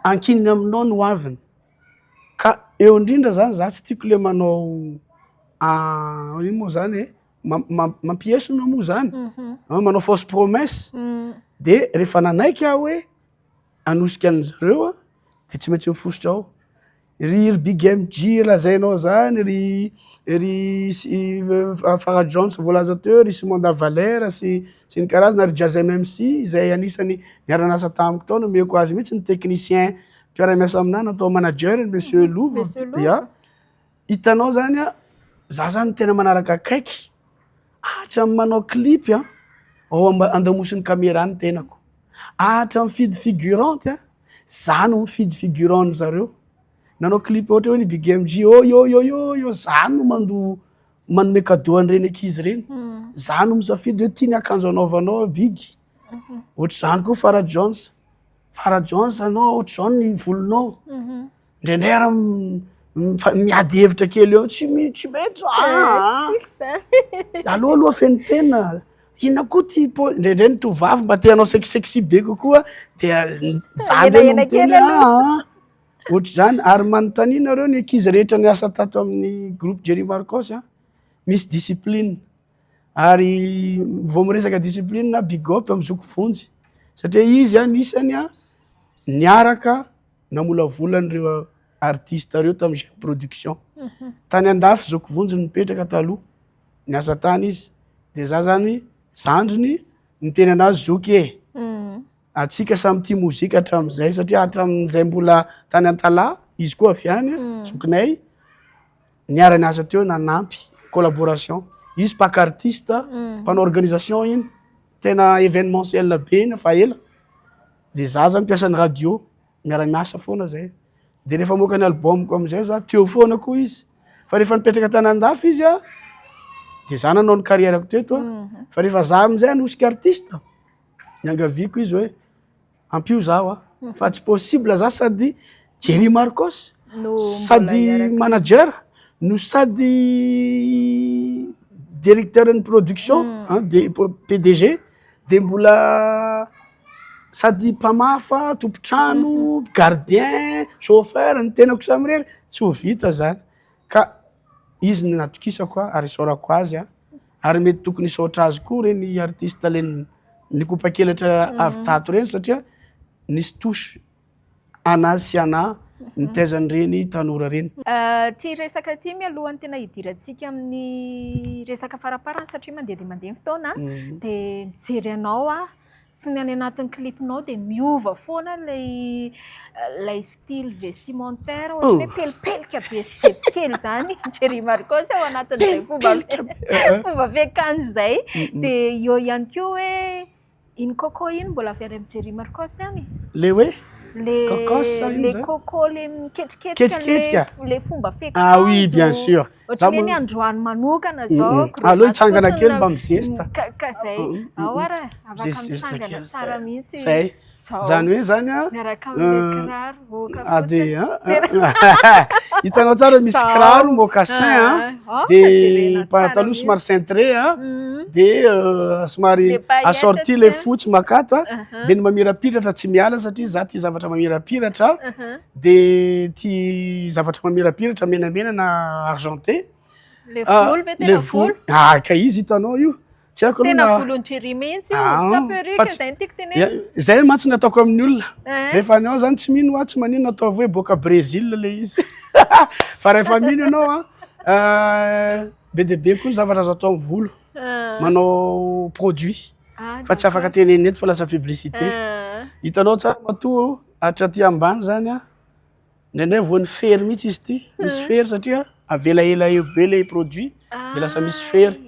ankinina aminao ny hoaviny. Ka eo indrindra zany za tsy tiako le manao ino moa zany e, mampiesona moa zany, manao fausse promesse, de rehefa nanaiky aho hoe hanosika an'zareo a, de tsy maintsy mifositra ao. Ry ry Big MG lazainao zany, ry ry Farah Jones voalaza teo, ry Simon Davalera sy ny karazana, ry Jazz MMC izay anisany niara-niasa tamiko tao, nomeko azy mihitsy ny technicien mpiara-miasa aminahy natao manager Monsieur Lova. Monsieur Lova. Ya, hitanao zany a, za zany tena manaraka akaiky hatramin'ny manao clip a, ao andamosin'ny caméra ny tenako, hatramin'ny mifidy figurante a, za no mifidy figurant zareo. Nanao clip ohatra hoe ny Big MG ô io io io io, za no mando manome cadeau an'ireny ankizy ireny, za no misafidy hoe ty ny akanjo anaovanao Big, ohatr'izany koa Farah Jones, Farah Jones anao ohatr'izao ny volonao, indraindray ary miady hevitra kely eo, tsy tsy mety aleo aloha feno tena, inona koa ty pô-, indraindray ny tovovavy mba te hanao sexy be kokoa de za ndray no miteny hoe ohatr'izany. Ary manontania nareo ny ankizy rehetra niasa tato amin'ny groupe Jerry Marcoss a, misy discipline, ary vao miresaka discipline big up amy zoky vonjy satria izy anisany a niaraka. Namolavola an'ireo artiste ireo tamin'ny GM Production. Tany andafy Zoky Vonjy no nipetraka taloha, niasa tany izy, de za zany zandriny niteny anazy zoky e, antsika samy tia mozika hatramin'izay satria hatramin'izay mbola tany Antalaha, izy koa avy any, zokinay, niara-niasa teo nanampy collaboration, izy mpaka artiste, mpanao organisation iny, tena événementiel be iny fa ela, de za zany mpiasan'ny radio, miara-miasa foana zay, de rehefa hamoaka ny album-ko amizay za teo foana koa izy, fa rehefa nipetraka tany andafy izy a, de za nanao ny carrière-ko teto a, fa rehefa za amizay hanosika artiste, niangaviako izy hoe ampio zaho a, fa tsy possible za sady Jerry Marcos, sady manager no sady directeur ny production de PDG, de mbola sady mpamafa, tompon-trano, gardien, chauffeur, ny tenako samirery tsy ho vita zany, ka izy no natokisako a ary isaorako azy a, ary mety tokony hisaotra azy koa reny artiste le nikopakelatra avy tato reny satria nisy touche anazy sy ana nitaizan'ireny tanora reny. Ty resaka ty mialohan'ny tena hidirantsika amin'ny resaka faraparany satria mandeha dia mandeha ny fotoana de mijery anao aho sy ny any anatin'ny clip-nao de miova foana lay style vestimentaire ohatran'ny hoe pelipelika be sy jejo kely zany Jerry Marcos ao anatin'izay fomba fiakanjo izay de eo ihany koa hoe iny coco iny mbola avy any amin'ny Jerry Marcos ihany? Le hoe? Le Cocos ino le zany? coco le miketriketrika Ketriketrika? le fomba Ah oui, fiakanjo bien sûr. Ohatran'ny hoe ny androany manokana zao Aleo cravate hitsangana fotsiny kely na mba mizesta. Ka zay. Ao ara afaka Mizesizesta mitsangana kely tsara zay. mihitsy Zay. zao. Zany hoe zany a, Miaraka amin'ilay kiraro moka ah de fotsiny. ah, hitanao tsara misy Zao. kiraro mocassin a, Ah, de jerena tsara pataloha mihitsy. somary cintré a, de somary Le paillette assorti le tsy- fotsy makato a, de ny mamirapiratra tsy miala satria za tia zavatra mamirapiratra, de tia zavatra mamirapiratra menamena na argenté. Le Ah, volo ve le tena volo. volo? Ah, ka izy hitanao io. Tsy haiko aloha Tena na- volon'i Jerry mihitsy io, Ah, sa fa perruque tsy- zay no tiako tenenina. Ya, zay mantsy nataoko amin'ny olona. Eh. Rehefa any ao zany tsy mino aho, tsy manino ataovy hoe boaka Brésil le izy. Fa rehefa mino ianao a, be dia be koa ny zavatra azo atao amin'ny volo. Ah. Manao produit. Ah, Fa tsy afaka d'accord. tenenina eto fa lasa publicité. Ah. Hitanao tsara matoa hatraty ambany zany a, indraindray voan'ny fery mihitsy izy ity. Misy fery satria avela elaela be le produit de lasa misy fery.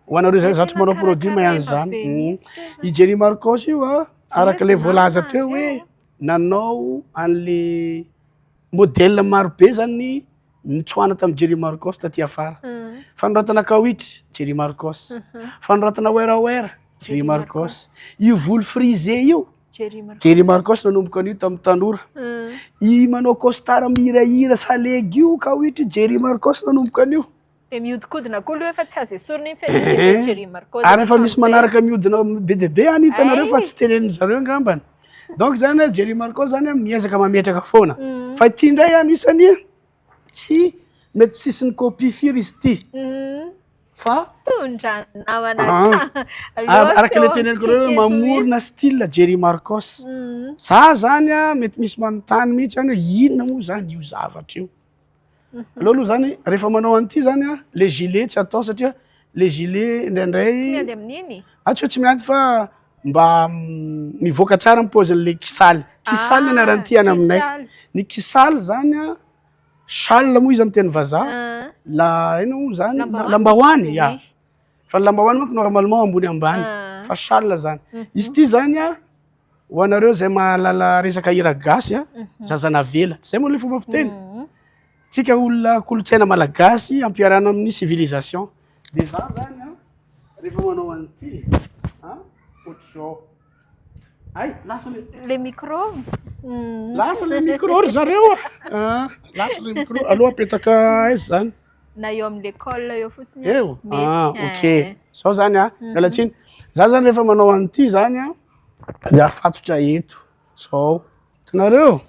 Ho anareo zay zatry manao produit mahay an'izany. I Jerry Marcos io a, araka le voalaza teo hoe nanao an'le modèle maro be zany nitsoahana tamin'i Jerry Marcos taty afara. Fanoratana kawitry, Jerry Marcos. Fanoratana werawera, Jerry Marcos. Io volo frisé io, Jerry Marcos nanomboka an'io tamin'ny tanora. I manao costard mihirahira salegy io kawitry, Jerry Marcos nanomboka an'io. De mihodinkodina koa aloha efa tsy azo esorina iny fa efa Jerry Marcos. Ary efa misy manaraka mihodina be dia be any hitanareo fa tsy tenenin zareo angambany. Donc zany Jerry Marcos zany miezaka mametraka foana. Fa ity indray anisany tsy mety tsisy ny copie firy izy ity. Fa Tondra namana Ah. ka. Araka le teneniko reo hoe mamorona style Jerry Marcos. Za zany a mety misy manontany mihitsy any hoe inona moa zany io zavatra io. Aleo aloha zany rehefa manao an'ity zany a le gilet tsy atao satria le gilet indraindray Tsy miandy amin'iny? Ah, tsy hoe tsy miandy fa mba mivoaka tsara ny paozin'le kisaly. Kisaly ny anaran'ity any aminay. Kisaly. Ny kisaly zany a, châle moa izy amin'ny teny vazaha. La ino moa zany? Lambahoany. Lambahoany, ya. Oui. Fa ny lambahoany manko normalement ambony ambany. Fa châle zany. Izy ity zany a, ho anareo zay mahalala resaka hira gasy a, zaza navela. Tsy zay moa le fomba fiteny? Tsika olona kolontsaina malagasy ampiarahana amin'ny civilisation. De za zany a, rehefa manao an'ity a, ohatr'izao. Ay, lasa le Le micro. Lasa le micro ry zareo a. Ah, lasa le micro. Aloha apetaka aiza zany? Na eo amin'le col eo fotsiny. Eo? Mety. Ah, ok. Zao zany a, miala tsiny. Za zany rehefa manao an'ity zany a, de afatotra eto. Zao. Hitanareo?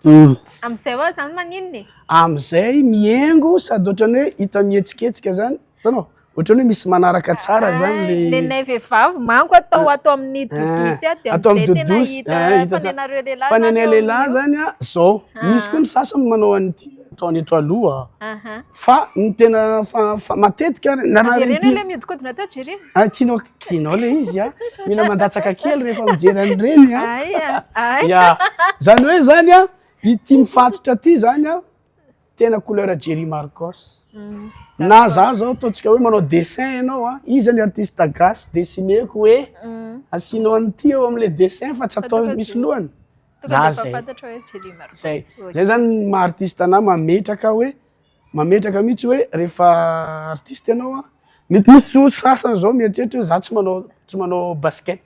Amin'izay hoa zany maninona e? Amin'izay mihaingo sady ohatran'ny hoe hita mihetsiketsika zany. Hitanao? Ohatran'ny hoe misy manaraka tsara zany le. Nenay vehivavy manko atao ato amin'ny dodosy ato dia Atao amin'ny amin'izay tena dodosy, hita eh, hita fa tsara. nenareo lehilahy Fa zany nenay eo lehilahy amin'io. zany a, zao. Misy koa ny sasany manao an'ity ataony eto aloha. Aha. Fa ny tena fa fa matetika ary na raha Avereno ity ilay mihodinkodina teo Jerry. Ah, tianao tianao le izy a. Mila mandatsaka kely rehefa mijery an'ireny a. Ay, ay. Ya. Zany hoe zany a, ity mifatotra ty zany a, tena couleur Jerry Marcos. Na za zao ataontsika hoe manao dessin ianao a, iza ny artiste gasy dessineko hoe asianao an'ity eo am'le dessin fa tsy atao Ataoko misy Jerry. lohany. Tonga Za dia zay. efa fantatra hoe Jerry Marcos. Zay. Ok. Zay zany ny maha artiste anahy mametraka hoe mametraka mihitsy hoe rehefa artiste ianao a, mety misy olo sasany zao mieritreritra hoe za tsy manao basket,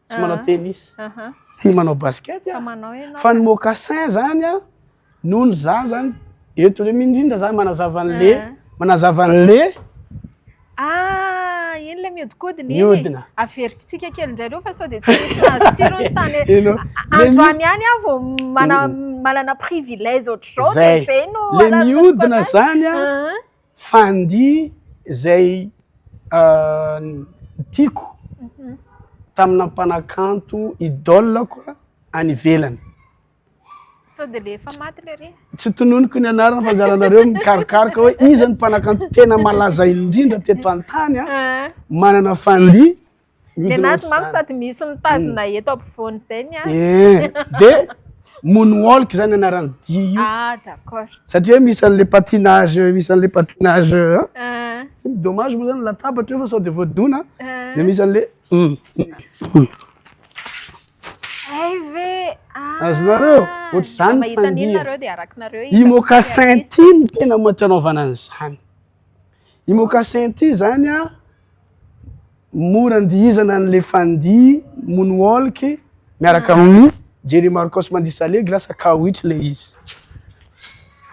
tsy manao tennis. Tia manao basket Fa aho. manao ianao. Fa ny mocassin zany a, noho ny za zany eto re indrindra zany manazava an'le manazava an'le Ah, iny le mihodinkodina iny. Mihodina. Averitsika kely indray aloha fa sao dia tsy misy nahazo tsiro ny tany. Eno, le Androany ihany aho vao manana privilège ohatr'izao dia Zay. zay no Le anarako mihodina anazy. zany a, fandihy zay tiako tamina mpanakanto idole koa any ivelany. Sao dia le efa maty le ry. Tsy tononiko ny anarana fa anjaranareo mikarokaroka hoe iza ny mpanakanto tena malaza indrindra teto an-tany a, manana fandihy mihodina Nenazy manko ohatr'izany. sady misy mitazona eto ampovoany zay ny a. Eh, de moonwalk zany anaran'ny dihy io. Ah, d'accord. Satria misy an'le patinage, misy an'le patinage, hein? Ah, Dommage moa zany latabatra io fa sao de voadona. Ah. De misy an'le Ay ve. Ah. Azonareo? Ohatr'izany Mahita an'iny fandihy. nareo dia arakinareo I mocassin ty no tena mety anaovana an'izany. I mocassin ty zany a, mora andihizana an'le fandihy moonwalk miaraka amin'ny Jerry Marcos mandihy salegy lasa kawitry le izy.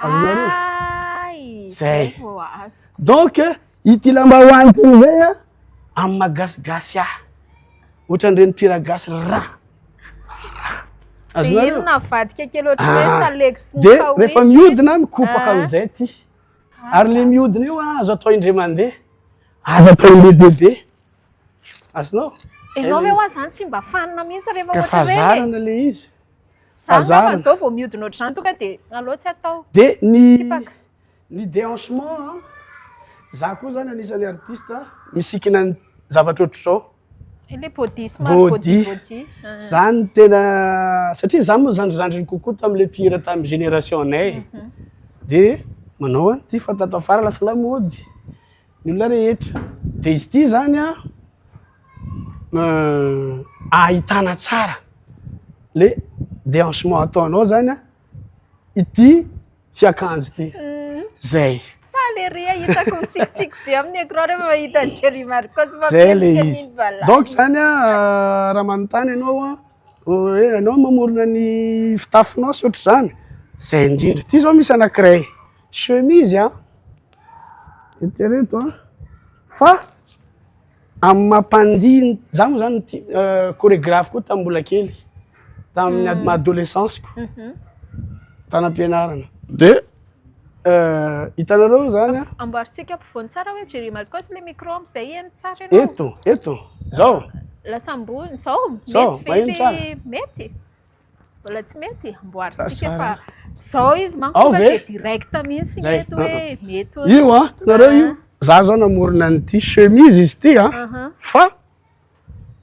Azonareo? Ay, Zay. zay vao azo. Donc ity lambahoany ty zay a, amin'ny mahagasigasy ahy. Ohatran'ireny mpiragasy ra. Dia Azonareo? iny navadika kely ohatry hoe Ah. salegy sy De kawitry. rehefa mihodina mikopaka Ah. amizay ty. Ary le mihodina io a, azo atao indray mandeha, azo atao indray bebe. Azonao? Ianao ve hoa zany tsy mba fanina mihitsy rehefa Ka ohatry ireny? fahazarana le izy. Za angamba fahazarana. zao vao mihodina ohatr'izany tonga dia aleo tsy atao. De ny Tsipaka. ny déhanchement a, za koa zany anisan'ny artiste misikina ny zavatra ohatr'izao. Le body somary Body. body body. Ah. Zany tena satria za moa zandrizandriny kokoa tam'le mpihira tamin'ny génération nay. De manao a ty fa tato afara lasa lamody ny olona rehetra. De izy ty zany a ahitana tsara le déhanchement ataonao zany a ity fiakanjo ty. Zay. Faly ery hitako mitsikitsiky be amin'ny écran rehefa mahita an'i Jerry Marcos Zay le mampietsika izy. an'iny valany. Donc zany a raha manontany ianao a hoe ianao mamorona ny fitafinao sy ohatr'izany, zay indrindra. Ty zao misy anankiray chemise a, eritrereto a, fa amin'ny mampandihy, za moa zany tia chorégraphe koa tamin'ny mbola kely, tamin'ny maha adolescence-ko, tany am-pianarana. De hitanareo zany a, Amboarintsika ampovoany tsara hoe Jerry Marcos le micro amin'izay heno tsara ianao. Eto, eto, zao. Lasa ambony, zao. Zao, Mety ve maheno le tsara. mety? Mbola tsy mety, amboarintsika Tsara. fa zao izy manko Ao tonga ve? dia direct mihitsy Zay. eto hoe mety. Io a, hitanareo io, za zao namorona an'ity chemise izy ty a, fa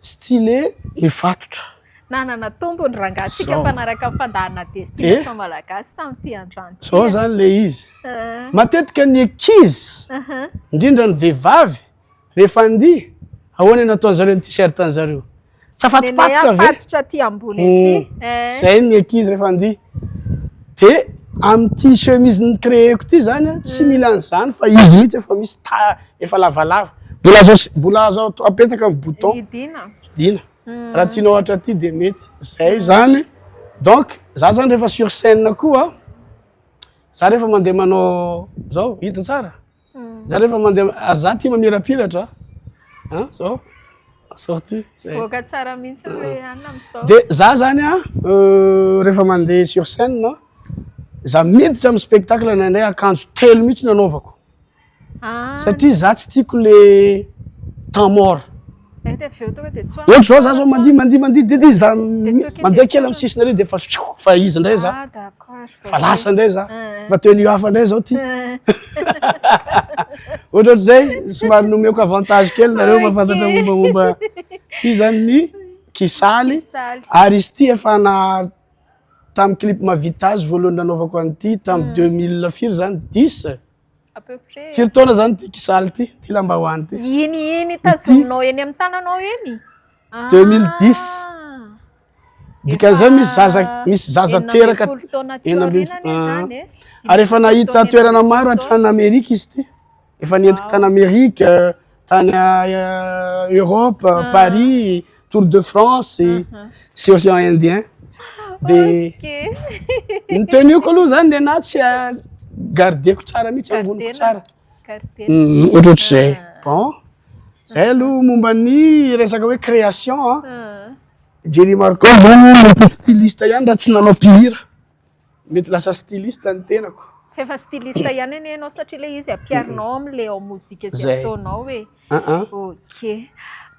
stylé mifatotra. Nanana tombony rangatsika Zao. mpanaraka ny fandaharana Destination Malagasy tamin'ity androany ity. Zao zany le izy. Matetika ny ankizy, indrindra ny vehivavy, rehefa andihy, ahoana ny ataon'zareo ny t-shirt an'zareo? Tsy afatopatotra ve? Afatotra aty ambony aty. Zay ny ankizy rehefa andihy. De amin'ity chemise ny-créeko ty zany a, tsy mila an'izany fa izy mihitsy efa misy ta efa lavalava. Mbola azo apetaka amin'ny bouton. Idina. Idina. Raha tianao ohatra aty de mety. Zay zany. Donc za zany rehefa sur scène koa, za rehefa mandeha manao zao, hita tsara. Za rehefa mandeha ary za tia mamirapiratra. Hein, zao. Sorti. Zay. Voaka tsara mihitsy le anina amin'izao. De za zany a rehefa mandeha sur scène, za miditra amin'ny spectacle indraindray akanjo telo mihitsy nanaovako. Satria za tsy tiako le temps mort. Eh, dia avy eo tonga dia tsoahina. Ohatra zao za zao mandihy mandihy mandihy dia dia za mandeha kely amin'ny sisiny. sisiny ary dia efa fa izy indray za. Ah, d'accord. Fa lasa indray za. Ah. Fa tenue hafa indray zao ty. Ohatrohatr'izay somary nomeko avantage kely nareo Ok. mahafantatra mombamomba ty zany ny kisaly. Kisaly. Ary izy ty efa na tamin'ny clip mahavita azy voalohany nanaovako an'ity tamin'ny 2000 firy zany 10. À peu près. Firy taona zany ty kisaly ty, ty lambahoany ty? Iny iny tazominao eny amin'ny tananao iny? 2010. Ah. Dikan'izay misy zaza misy zaza teraka taona aty 16 aoriana anie zany e. Ary efa nahita taona, toerana maro 16 hatrany Amerika izy ty. Efa nentiko tany Amerika, tany Europe, Paris, Tour de France, sy Océan Indien. De Ok. ny tenue-ko aloha zany nenahy tsy gardeko tsara mihitsy, amboniko Gardena. tsara. Gardena. Ohatrohatr'izay. Bon, zay aloha momba ny resaka hoe création a. Ah. Jerry Marcos zany mety styliste ihany raha tsy nanao mpihira. Mety lasa styliste ny tenako. Fa efa styliste ihany anie ianao satria ilay izy ampiharinao amin'ilay ao mozika izay Zay. ataonao e. Ah ah. Ok.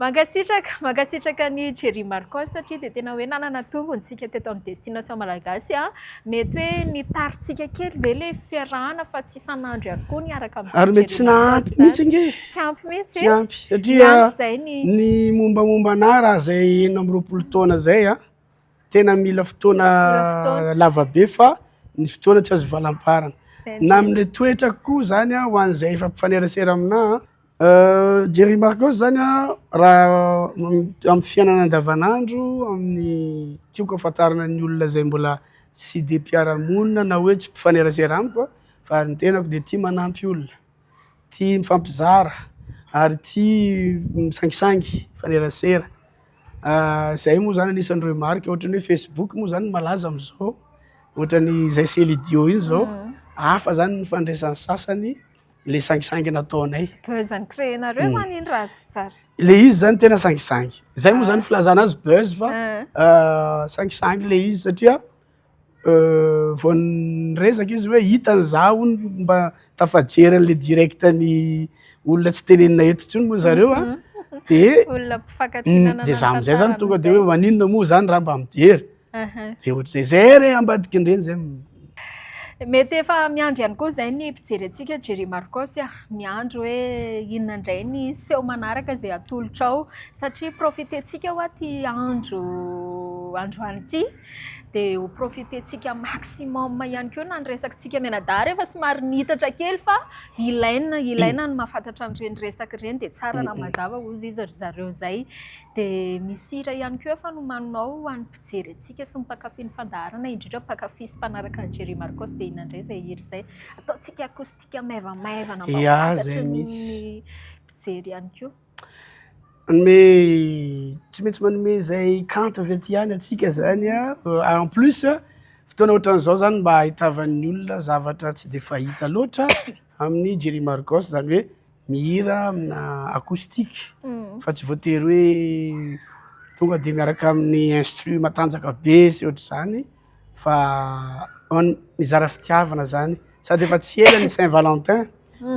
Mankasitraka, mankasitraka an'i Jerry Marcos satria dia tena hoe nanana tombony tsika teto amin'ny Destination Malagasy a. Mety hoe nitarintsika kely ve ilay fiarahana fa tsy isan'andro ihany koa niaraka amin'izany Ary mety tsy Jerry Marcos nahampy mihitsy ange. Tsy ampy mihitsy Tsy e. ampy satria Niandry izay ny ny mombamomba anahy raha izay 26 taona izay a, tena mila fotoana Mila fotoana. lava be fa ny fotoana tsy azo valamparana. izay Na amin'ilay toetrako koa zany a, ho an'izay efa mpifanerasera aminahy a, Jerry Marcos zany a, raha amin'ny fiainana andavanandro, amin'ny tiako ahafantarana ny olona izay mbola tsy de mpiara-monina na hoe tsy mpifanerasera amiko a, fa ny tenako de tia manampy olona, tia mifampizara ary tia misangisangy, mifanerasera. Zay moa zany anisan'ny remarque ohatran'ny hoe Facebook moa zany malaza am'zao, ohatran'ny zay Celidio iny zao, hafa zany ny fandraisan'ny sasany le sangisangy nataonay. Buzz ny créer-nareo zany iny raha azoko tsara. Le izy zany tena sangisangy. Zay moa zany filazana azy buzz fa sangisangy le izy satria vao niresaka izy hoe hitany za hono mba tafajery an'le direct ny olona tsy tenenina eto intsony moa zareo a. De Olona mpifankatia nanana de za am'zay zany tonga de tantarana hoe maninona moa zany raha mba mijery. izay. De ohatr'izay zay re ambadikin'ireny zay. Mety efa miandry ihany koa izay ny mpijery antsika Jerry Marcos a. Miandry hoe inona indray ny seho manaraka izay atolotrao satria profitentsika hoa ty andro androany ity dia ho profitentsika maximum ihany koa na ny resakitsika mianadahy rehefa somary nitatra kely fa ilaina ilaina ny mahafantatra an'ireny resaka ireny dia tsara raha mazava hozy izy ry zareo izay. Dia misy hira ihany koa efa nomaninao ho an'ny mpijery antsika sy ny mpankafy ny fandaharana, indrindra mpankafy sy mpanaraka an'i Jerry Marcos dia inona indray izay hira izay? Ataontsika acoustique maivamaivana mba ho Ya, fantatry zay ny mihitsy. mpijery ihany koa. Manome tsy maintsy manome izay kanto avy aty ihany antsika zany a. En plus fotoana ohatran'izao zany mba ahitavan'ny olona zavatra tsy de fahita loatra amin'ny Jerry Marcos zany hoe mihira amina acoustique fa tsy voatery hoe tonga de miaraka amin'ny instru matanjaka be sy ohatr'izany fa mizara fitiavana zany sady efa tsy ela ny Saint Valentin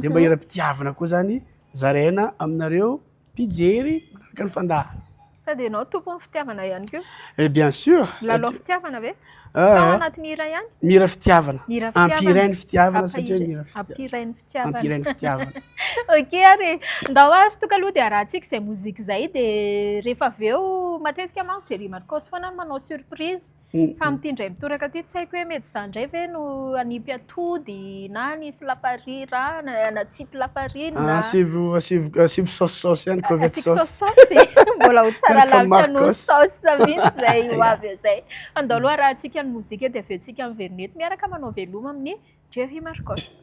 de mba hira-pitiavana koa zany zaraina aminareo mpijery manaraka ny fandaharana. Sady ianao tompon'ny fitiavana ihany koa. Eh bien sûr. Milalao satria- fitiavana ve? Ah, Sa ao ah. anatin'ny hira ihany? Mihira fitiavana. Mihira fitiavana. Ampirainy fitiavana satria mihira fitiavana. Ampirainy fitiavana. Ampirainy fitiavana. Ok ary ndao ary tonga aloha dia arahantsika izay mozika izay dia rehefa avy eo matetika manko Jerry Marcos foana no manao surprise. Fa amin'ity indray mitoraka ity tsy haiko hoe mety izany indray ve no hanipy atody na hanisy lafarina na natsipy lafarina. Ah, asivo asivo asivo sauce sauce ihany crevette Asiako sauce. sauce sauce mbola ho tsara Miaraka lavitra noho ny Marcos. sauce mihitsy izay ho avy eo izay. Andao aloha arahantsika ny mozika dia avy eo tsika miverina eto miaraka manao veloma amin'ny Jerry Marcos.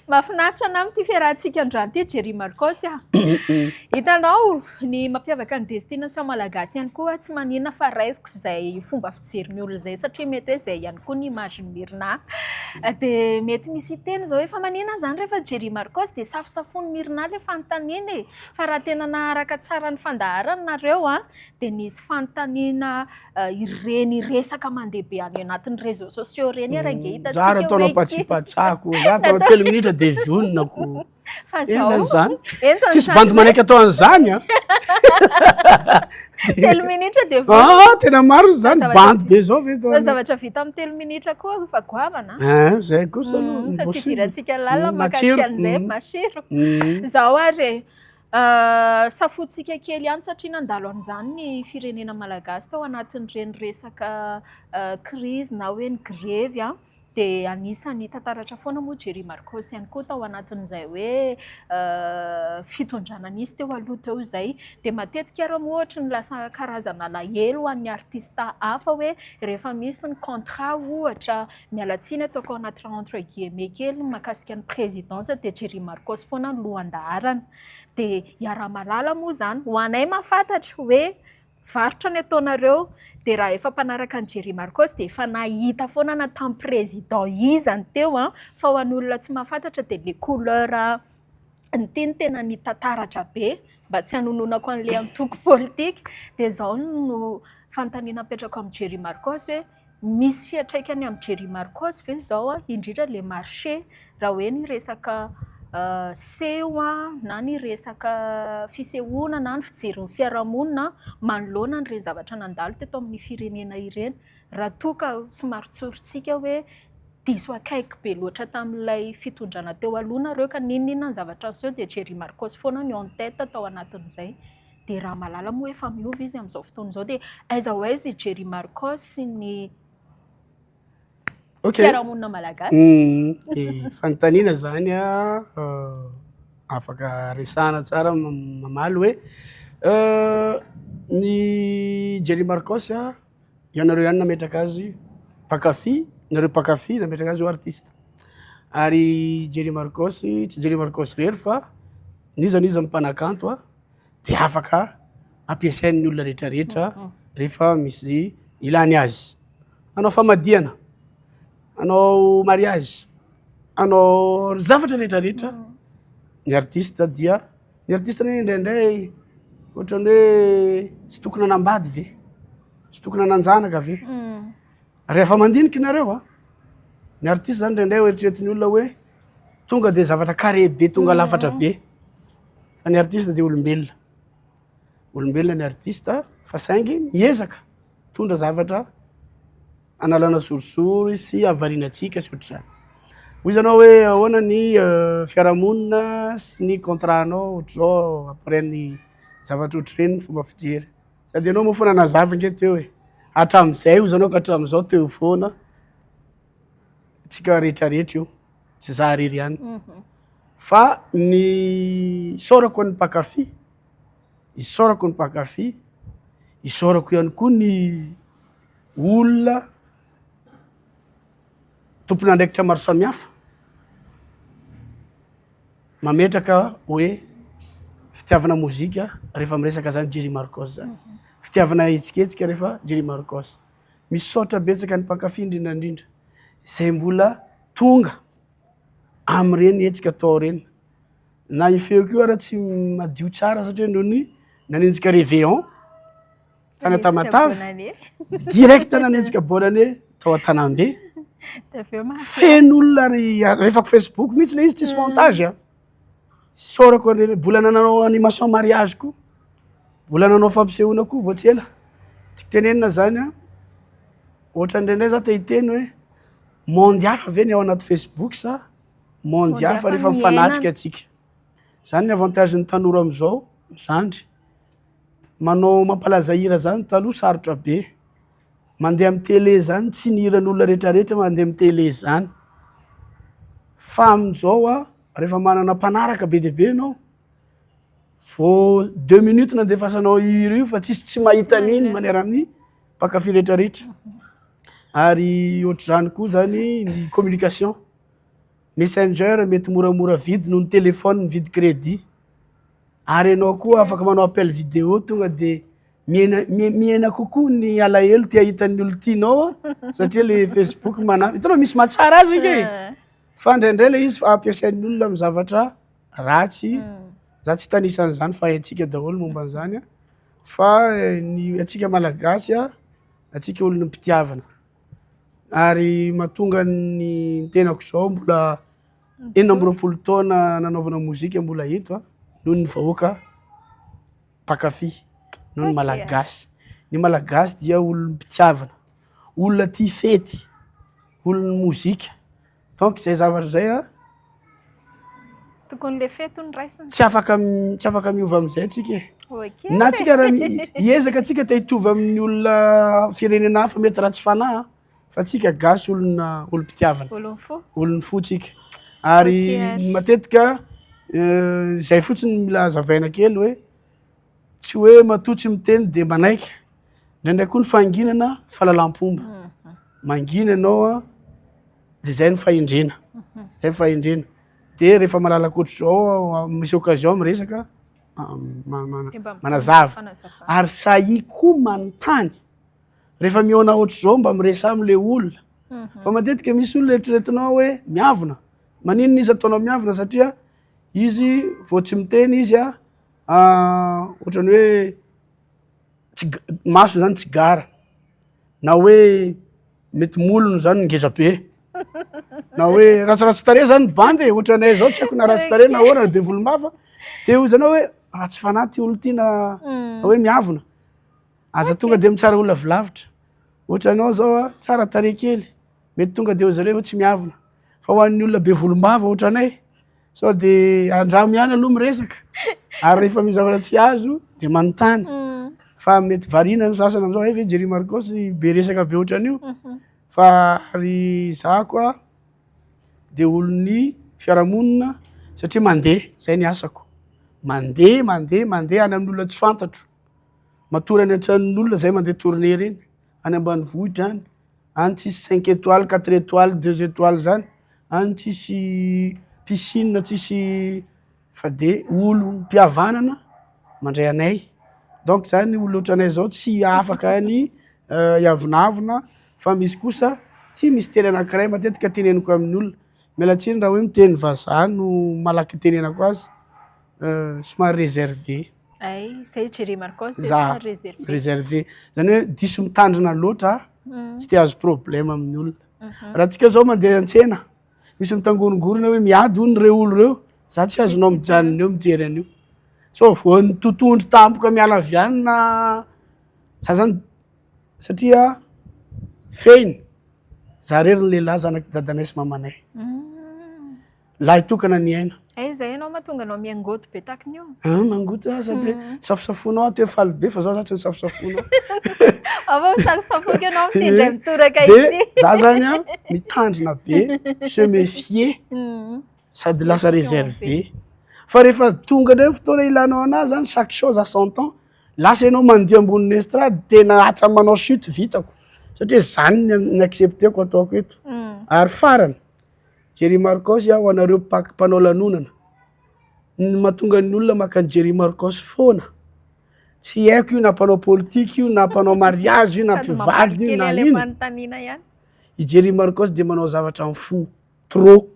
Mahafinaritra anà amin'ity fiarahantsika androany ity Jerry Marcos a. Hitanao ny mampiavaka ny destination malagasy ihany koa tsy maninona fa raisiko izay fomba fijerin'ny olona izay satria mety hoe izay ihany koa ny image-n'i Myrna. Dia mety misy hiteny izao hoe fa maninona izany rehefa Jerry Marcos dia safosafoin'i Mirina ilay fanontaniana e? Fa raha tena naharaka tsara ny fandaharana nareo an, dia nisy fanontaniana ireny resaka mandeha be any anatin'ny réseaux sociaux ireny ary ange Za raha hitantsika ataonao hoe ity. patsipatsako, za atao 3 minitra dia vononako. Fa Enjany zao, zany. enjany Tsisy zany bandy hoe manaiky atao an'izany a. 3 minitra dia vonona. Ah, tena maro zany, Zavatra bandy be zao ve Fa atao. zavatra vita amin'ny 3 minitra koa fa goavana. Ah, zay kosa aloha Fa tsy possible. idirantsika lalina mahakasika Matsiro. an'izay, masiro. Zao ary e, safotsika kely ihany satria nandalo an'izany ny firenena malagasy tao anatin'ireny resaka crise na hoe ny grevy a, dia anisan'ny tantaratra foana moa Jerry Marcos ihany koa tao anatin'izay hoe fitondrana nisy teo aloha teo izay. Dia matetika ary moa ohatry ny lasa karazana alahelo ho an'ny artista hafa hoe rehefa misy ny contrat ohatra, miala tsiny ataoko ao anaty entre guillemets kely mahakasika ny présidence, dia Jerry Marcos foana no lohan-daharana. Dia iaraha-mahalala moa izany, ho anay mahafantatra hoe varotra ny ataonareo, dia raha efa mpanaraka an'i Jerry Marcos dia efa nahita foana na tamin'ny président izany teo a, fa ho an'olona tsy mahafantatra dia le couleur ny teny tena nitantaratra be mba tsy hanononako an'ilay antoko politika. Dia izao no fanontaniana apetrako amin'i Jerry Marcos hoe misy fiantraikany amin'i Jerry Marcos ve izao a, indrindra le marché, raha hoe ny resaka seho a, na ny resaka fisehoana na ny fijerin'ny fiarahamonina manoloana an'ireny zavatra nandalo teto amin'ny firenena ireny, raha toa ka somary tsorintsika hoe diso akaiky be loatra tamin'ilay fitondrana teo aloha nareo ka n'inon'inona ny zavatra niseho dia Jerry Marcos foana no en tête tao anatin'izay. Dia raha malala moa efa miova izy amin'izao fotoana izao, dia aiza ho aiza i Jerry Marcos sy ny fiarahamonina malagasy? Fanontaniana zany a, afaka resahana tsara mamaly hoe ny Jerry Marcos a, ianareo ihany nametraka azy mpankafy, nareo mpankafy nametraka azy ho artiste. Ary Jerry Marcos tsy Jerry Marcos irery fa n'iza n'iza mpanakanto a de afaka ampiasain'ny olona rehetrarehetra rehefa misy ilany azy. Hanao famadihana, hanao mariage, hanao zavatra rehetrarehetra ny artiste, dia ny artiste anie indraindray ohatran'ny hoe tsy tokony hanambady ve, tsy tokony hanan-janaka ve? Rehefa mandiniky nareo a, ny artiste zany indraindray eritreretin'ny olona hoe tonga de zavatra carré be, tonga lafatra be, fa ny artiste de olombelona, olombelona ny artiste fa saingy miezaka mitondra zavatra analana sorisory sy hahavariana antsika sy ohatr'izany. Hoy izy anao hoe ahoana ny fiarahamonina sy ny contrat-nao ohatr'izao après ny zavatra ohatr'ireny ny fomba fijery. Sady ianao moa foana nazava ange teo e, hatramin'izay hoy izy anao ka hatramin'izao teo foana tsika rehetrarehetra io, tsy za irery ihany. Fa ny isaorako an'ny mpankafy, isaorako ny mpankafy, isaorako ihany koa ny olona tompon'andraikitra maro samihafa mametraka hoe fitiavana mozika rehefa miresaka zany Jerry Marcos zany, fitiavana hetsiketsika rehefa Jerry Marcos. Misaotra betsaka ny mpankafy indrindrandrindra izay mbola tonga am'ireny hetsika atao ireny. Na ny feoko io ara tsy madio tsara satria noho ny nanenjika réveillon tany Tamatave, direct nanenjika bonne année tao an-tanàmbe. Feno olona ary alefako Facebook mihitsy le izy, tsisy montage a. Isaorako an'ireny, mbola nanao animation mariage koa, mbola nanao fampisehoana koa vao tsy ela. Tiako tenenina zany a, ohatra indraindray za te hiteny hoe monde hafa ve ny ao anaty Facebook sa monde hafa rehefa mifanatrika atsika. Zany ny avantage ny tanora am'izao, zandry. Manao mampalaza hira zany taloha sarotra be. Mandeha amy télé zany tsy ny hiran'olona rehetrarehetra mandeha amy télé zany. Fa am'izao a, rehefa manana mpanaraka be dia be ianao, vao 2 minutes nandefasanao hira io fa tsisy tsy mahita an'iny maneran'ny mpankafy rehetrarehetra. Ary ohatr'izany koa zany ny communication. Messenger mety moramora vidy noho ny téléphone mividy crédit. Ary ianao koa afaka manao appel vidéo tonga de Mihena mihena kokoa ny alahelo te hahita ny olon tianao a satria le Facebook manampy. Hitanao misy mahatsara azy ange e. Fa indraindray le izy ampiasain'ny olona amin'ny zavatra ratsy. Za tsy hitanisa an'izany fa haintsika daholo momba an'izany a. Fa ny antsika malagasy a, antsika olona mpitiavana. Ary mahatonga ny tenako zao mbola 26 taona nanaovana mozika mbola eto a, noho ny vahoaka mpankafy, noho ny malagasy. Ny malagasy dia olom-pitiavana, olona tia fety, olon'ny mozika. Donc zay zavatra zay a. Tokony le fety no raisina. Tsy afaka tsy afaka miova am'izay tsika e. Na tsika raha hiezaka tsika te hitovy amin'ny olona firenena hafa mety ratsy fanahy fa tsika gasy olona olom-pitiavana. Olon'ny fo. Olon'ny fo tsika. Ary matetika zay fotsiny mila hazavaina kely hoe tsy hoe matoa tsy miteny de manaiky. Indraindray koa ny fahanginana fahalalam-pomba. Mangina ianao a de zay ny fahendrena, zay ny fahendrena. De rehefa malalaka ohatr'izao misy occasion miresaka manazava. Ary sahia koa manontany. Rehefa mihaona ohatr'izao mba miresaha am'le olona. Fa matetika misy olona eritreretinao hoe miavona. Maninona izy ataonao miavona satria izy vao tsy miteny izy a ohatran'ny hoe tsy g- masony zany tsy gara na hoe mety molony zany ngeza be na hoe ratsiratsy tarehy zany bandy e, ohatranay zao tsy haiko na ratsy tarehy na ahoana be volombava de hoy zanao hoe ratsy fanahy ty olo ty na hoe miavona. Aza tonga de mitsara olona avy lavitra. Ohatranao zao a, tsara tarehy kely, mety tonga de hoy zareo hoe tsy miavona. Fa ho an'ny olona be volombava ohatranay, sao de andramo ihany aloha miresaka ary rehefa misy zavatra tsy azo de manontany. Fa mety variana ny sasany am'zao, hay ve Jerry Marcoss be resaka be ohatran'io. Fa ry za koa de olon'ny fiarahamonina satria mandeha, zay ny asako. Mandeha, mandeha, mandeha any amin'olona tsy fantatro. Matory any an-tranon'olona zay mandeha tournée reny, any ambanivohitra any, any tsisy cinq étoiles, quatre étoiles, deux étoiles zany, any tsisy piscine, tsisy fa de olo mpihavanana mandray anay. Donc zany olo ohatranay zao tsy afaka ny hiavonavona fa misy kosa ty misy teny anankiray matetika teneniko amin'ny olona, miala tsiny raha hoe miteny vazaha no malaky itenenako azy, somary réservé. Ay, zay Jerry Marcos Za somary réservé. Réservé. Zany hoe diso mitandrina loatra, tsy te hahazo problème amin'ny olona. Raha tsika zao mandeha an-tsena, misy mitangorongorona hoe miady hono reo olo reo, za tsy azonao mijanona eo mijery an'io. Sao voan'ny totohondry tampoka miala avy any na za zany satria fehiny, za rery ny lehilahy zanak'i dadanay sy mamanay. Lahy tokana ny aina. Aiza ianao mahatonga anao miangoty be takin'io? Ah, mangoty aho satria safosafonao aho teo faly be fa zao za tsy nisafosafonao. Ava misafosafoka ianao amin'ity indray mitoraka De ity. za zany a mitandrina be, se méfier sady lasa Méfiant be. réservé. Fa rehefa tonga indray ny fotoana ilanao anazy zany chaque chose à son temps, lasa ianao mandeha ambonin'ny estrade tena hatramin'ny manao chute vitako satria zany ny accepteko ataoko eto. Ary farany, Jerry Marcos aho anareo mpaky mpanao lanonana. Ny mahatonga ny olona maka an'i Jerry Marcos foana. Tsy haiko io na mpanao politika io na mpanao mariage io na Sady mamaly mpivady io kely na ilay ino. fanontaniana ihany. I Jerry Marcos dia manao zavatra amin'ny fo trop.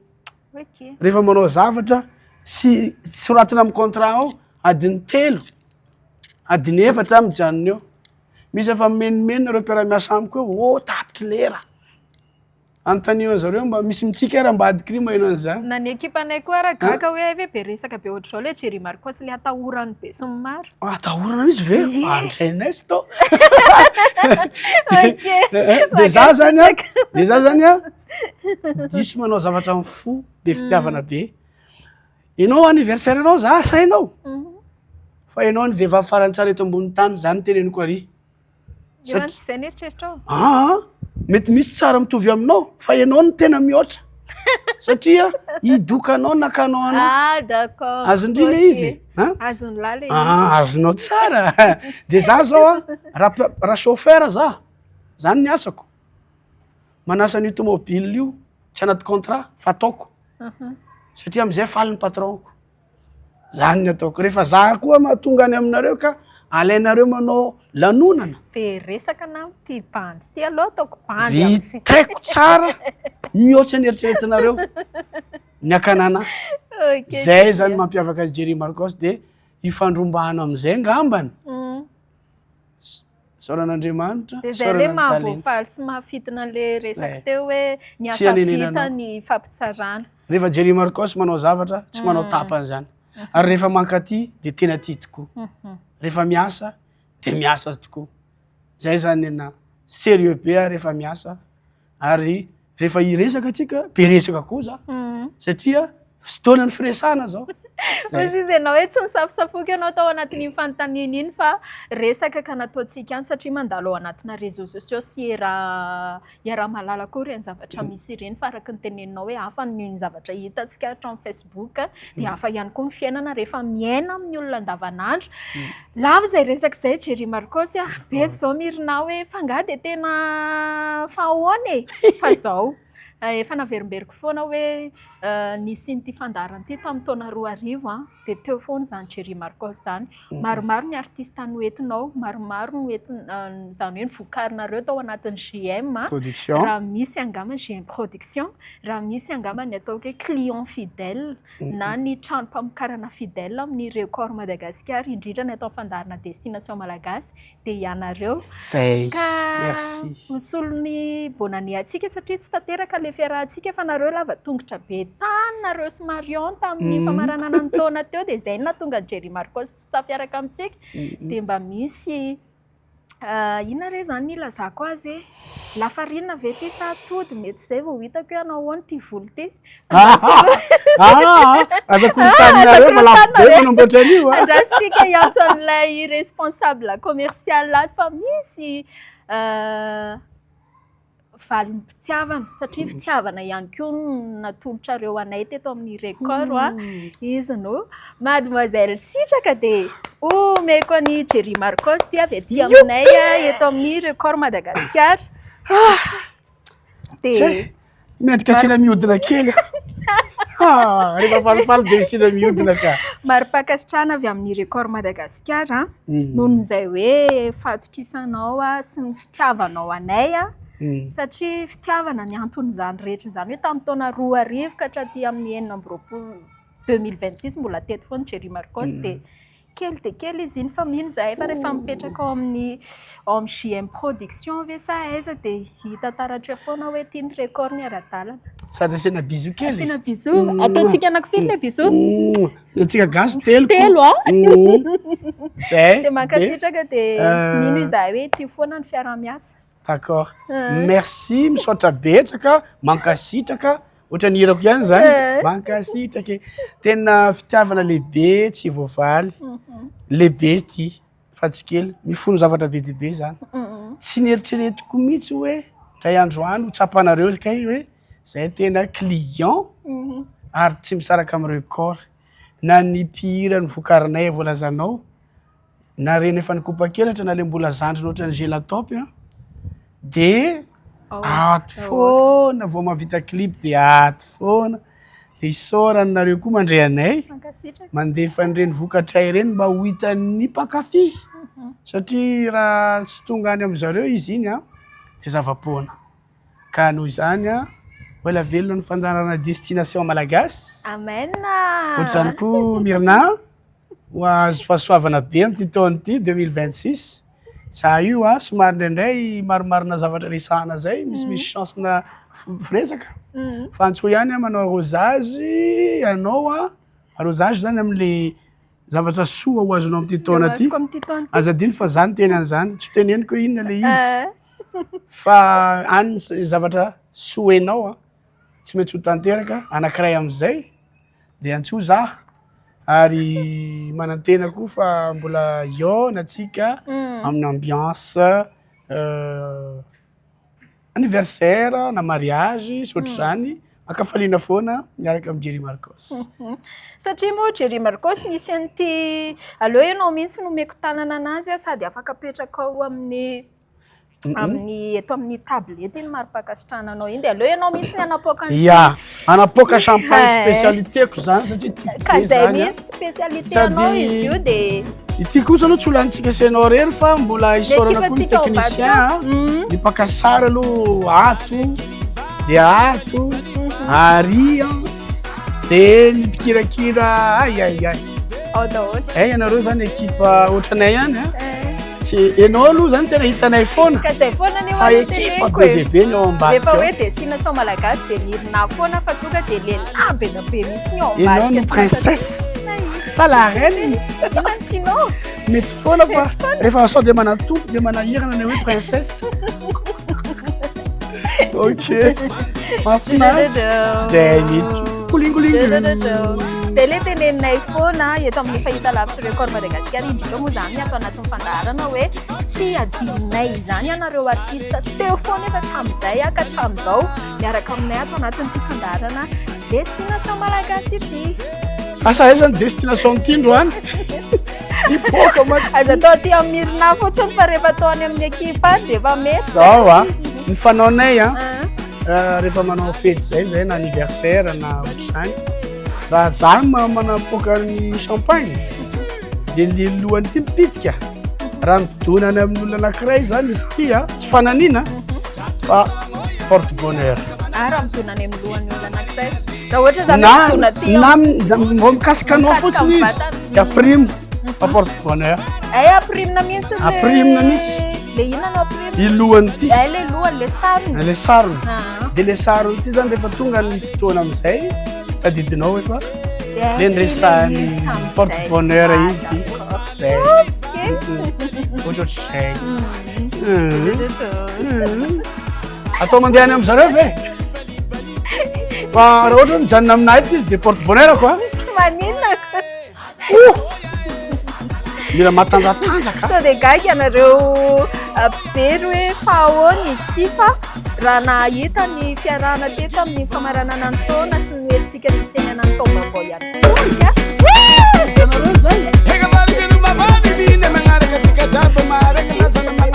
Ok. Rehefa manao zavatra sy soratana amin'ny contrat ao adiny 3, adiny 4 mijanona eo. Misy efa mimenomenona ireo mpiara-miasa amiko eo, oh tapitry lera. Anontanio an'zareo mba misy mitsiky ary ambadiky ry maheno an'izany. Na ny ekipanay koa ara gaga hoe hay ve be resaka be ohatr'izao le Jerry Marcos le atahorany be sy ny maro. Ah, atahorana mihitsy ve? Ie. Andrainay sy tao. Ok. De za zany a, de za zany a, diso manao zavatra amin'ny fo, be fitiavana be. Ianao anniversaire anao za asainao. Fa ianao ny vehivavy farany tsara eto ambony tany, za no teneniko ary. Efa tsy izay ny eritreritrao? Aa, mety misy tsara mitovy aminao fa ianao no tena mihoatra satria idokanao nakanao anao. Ah, d'accord. Azon-dry le Ok. izy? Hein? Azon'ny lahy le izy. Ah, azonao tsara. De za zao a, raha chauffeur za, zany ny asako. Manasa an'io tomobile io, tsy anaty contrat fa ataoko. Satria am'izay faly ny patron-ko. Zany ny ataoko. Rehefa za koa mahatonga any aminareo ka alainareo manao Lanonana. Be resaka na ty bandy ty aloha ataoko bandy am'zay. Vitaiko tsara mihoatra ny eritreretinareo ny hakanana. Ok. Zay zany mampiavaka an'i Jerry Marcos de ifandrombahana am'izay ngambany. Isaoran'Andriamanitra, De zay le isaorana ny talenta. mahavoafaly sy mahafintina an'le resaka Eh. teo hoe ny Tsy asa anenenanao. vita ny fampitsarana. Rehefa Jerry Marcos manao zavatra, tsy manao tapany zany. Ary rehefa mankaty de tena tia tokoa. Rehefa miasa de miasa tokoa. Zay zany tena sérieux be aho rehefa miasa. Ary rehefa hiresaka atsika, be resaka koa za. Satria fotoana ny firesahana zao. Zay. Hoy izy ianao hoe tsy nisafosafoka ianao tao anatin'iny fanontaniana iny fa resaka ka nataontsika any satria mandalo ao anatina réseaux sociaux sy raha iaraha-mahalala koa ireny zavatra misy ireny fa araka ny teneninao hoe hafa ny zavatra hitantsika hatramin'ny Facebook dia hafa ihany koa ny fiainana rehefa miaina amin'ny olona andavanandro. Lava izay resaka izay Jerry Marcos a, be izao Mirina hoe fa angaha dia tena fa ahoana e? Fa izao, efa naverimberiko foana hoe nisy ity fandaharana ity tamin'ny taona 2000 a, dia teo foana izany Jerry Marcos izany. Maromaro ny artiste noentinao, maromaro no entina, izany hoe novokarinareo tao anatin'ny GM a. Production. Raha misy angamba GM Production, raha misy angamba ny ataoko hoe client fidèle na ny trano-pamokarana fidèle amin'ny Record Madagascar, indrindra ny atao fandaharana Destination Malagasy, dia ianareo. Zay. Ka Merci. ho solon'ny bonane antsika satria tsy tanteraka le fiarahantsika fa nareo lava tongotra be tany nareo sy Marion tamin'ny famaranana ny taona teo dia izay no nahatonga an'i Jerry Marcos tsy tafiaraka amintsika. Dia mba misy inona re zany ny ilazako azy hoe lafarinina ve ty sa atody? Mety izay vao hitako hoe hanao ahoana ity volo ity. Ah, aza korontaninareo fa lafo be manamboatra an'io a. Andrasitsika hiantso an'ilay responsable commercial ato fa misy valim-pitiavana satria fitiavana ihany koa no natolotrareo anay teto amin'ny Record a. Izy no Mademoiselle Sitraka dia omeko an'i Jerry Marcos ty avy aty aminay eto amin'ny Record Madagascar. Dia Miendrika sira mihodina kely. Ah, rehefa falifaly dia sira mihodina ka. Mari-pankasitrahana avy amin'ny Record Madagascar a, nohon'izay hoe fahatokisanao a sy ny fitiavanao anay a, satria fitiavana ny anton'izany rehetra izany hoe tamin'ny taona 2000 ka hatraty amin'ny 26 2026 mbola teto foana Jerry Marcos dia kely dia kely izy iny fa mino izahay fa rehefa mipetraka ao amin'ny ao amin'ny GM Production ve sa aiza dia hita taratra eo foana hoe tia ny Record ny ara-dalana. Sady asiana bisou kely. Asiana bisou. Ataontsika anankifily le bisou? Antsika gasy telo. Telo a. Zay. Dia mankasitraka dia mino izahay hoe tia foana ny fiaraha-miasa. D'accord. Merci, misaotra betsaka, mankasitraka. Ohatra ny hirako ihany zany. Mankasitraka. Tena fitiavana lehibe tsy voavaly. Lehibe ty fa tsy kely. Mifono zavatra be dia be zany. Tsy nieritreretiko mihitsy hoe ndray andro any ho tsapanareo kay hoe zay tena client ary tsy misaraka amin'ny Record. Na ny mpihira ny vokarinay voalazanao na reny efa nikopa-kelatra na le mbola zandriny ohatran'ny Gelatop a, de ato foana vao mahavita clip de ato foana. De isaorana nareo koa mandray anay, Mankasitraka. mandefa an'ireny vokatray ireny mba ho hitan'ny mpankafy. Satria raha tsy tonga any am'zareo izy iny a, de zava-poana. Ka noho izany a, mbola velona ny fandaharana Destination Malagasy. Amen. Ohatr'izany koa Mirna, ho azo fahasoavana be amin'ity taona ity 2026. Za io a, somary indraindray marimarina zavatra resahana zay, misimisy chance na firesaka. Fa antsoy ihany aho manao arrosage ianao a, arrosage zany am'le zavatra soa ho azonao amin'ity taona ty. Azoko amin'ity taona ity. Aza adino fa za niteny an'izany, tsy teneniko hoe inona le izy. Fa any zavatra soenao a, tsy maintsy ho tanteraka anankiray am'izay de antsoy za ary manantena koa fa mbola hihaona antsika amin'ny ambiance anniversaire na mariage sy ohatr'izany, ankafaliana foana miaraka amin'i Jerry Marcos. Satria moa Jerry Marcos nisy an'ity aleo ianao mihitsy no omeko tanana anazy a, sady afaka apetraka ao amin'ny eto amin'ny tablette iny mari-pankasitrahana anao iny dia aleo ianao mihitsy ny anapoaka an'ity. Ya, anapoaka champagne spécialité-ko zany satria tiako Ka be zay zany a. mihitsy spécialité anao Sady izy io dia Ity kosa aloha tsy ho lanintsika sy ianao irery fa mbola isaorana koa ny technicien a, ny mpaka sary aloha ato dia ato ary an, dia ny mpikirakira ay ay ay. Ao daholo. Eh ianareo zany ekipa ohatranay ihany a. Tsy ianao aloha zany tena hitanay foana. Ka zay foana anie Fa ho'a no ekipa teneniko be e. dia be ny ao ambadika Rehefa ao. hoe destination malagasy dia nirina foana fa tonga dia lehilahy be dia be mihitsy ny ao Ianao ambadika no sy ny princesse. Sa la reine. Inona no tianao? Mety foana fa rehefa sao dia manatompo dia manahirana ny hoe princesse. Ok. Mahafinaritra. Dia mety. Kolingolingo. Zay le teneninay foana eto amin'ny fahitalavitra Record Madagascar indrindra moa izany ato anatin'ny fandaharana hoe tsy adinonay izany ianareo artiste teo foana efa hatramin'izay ka hatramin'izao miaraka aminay ato anatin'ity fandaharana Destination Malagasy ity. Asa aiza ny destination ity androany? Hipoka mantsy. Aza atao aty amin'ny Mirina fotsiny fa rehefa atao any amin'ny ekipa any dia efa mety. Zao a, ny fanaonay a, rehefa manao fety zay zay na anniversaire na ohatr'izany, raha za manapoaka ny champagne dia le lohany ity mipitika, raha midona any amin'ny olona anankiray zany izy ity a, tsy fananina fa porte bonheur. Ah, raha midona any amin'ny lohan'ny olona anankiray. Raha ohatra zany Na midona aty na vao mikasika anao Mikasika fotsiny izy amin'ny dia aprimo fa porte bonheur. Ay, apirimina mihitsy le. Apirimina mihitsy. Le inona no apirimina? I lohany ity. Ay, le lohany, le sarony. Le sarony. Ah. Dia le sarony ity zany rehefa tonga ny fotoana amin'izay tadidinao efa Dia le niresahany izy tamin'izay. porte bonheur Ah, iny ity. d'accord. Zay. Ok. Ohatrohatr'izay. Atao mandeha any amin'zareo ve? Fa raha ohatra hoe mijanona aminay eto izy dia porte bonheur ko a. Tsy maninona ko. Oh! Mila matanjatanjaka. Sao dia gaga ianareo mpijery hoe fa ahoana izy ity fa raha nahita ny fiarahana teto amin'ny famaranana ny taona sy ny hoentintsika nitsenana ny taom-baovao ihany koa isika. Hitanareo izay?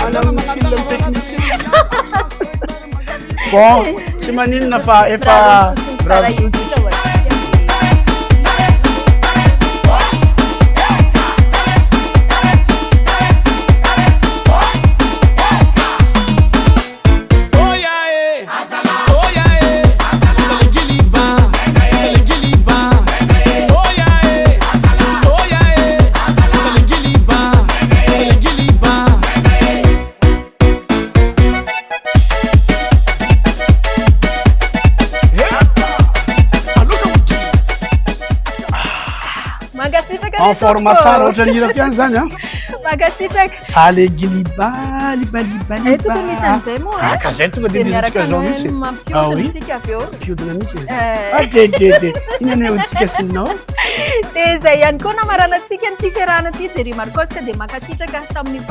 Any amin'ny film technicien. Bon, tsy maninona fa efa Mirary soa sy ny tsara indrindra ho antsika. Mankasitraka En forme tsara ohatran'ny hirako ihany zany an. Mankasitraka. Sale giliba liba liba liba. Eh, tokony misy an'izay moa Ah, ka zay tonga dia Dia miaraka indrisitsika zao mihitsy. Ah oui. mampiodina tsika avy eo. Mampiodina mihitsy. Eh. Ah, dre dre dre. Inona no ahodintsika sy ninao? Dia izay ihany koa namaranantsika an'ity fiarahana ity Jerry Marcos ka dia mankasitraka tamin'ny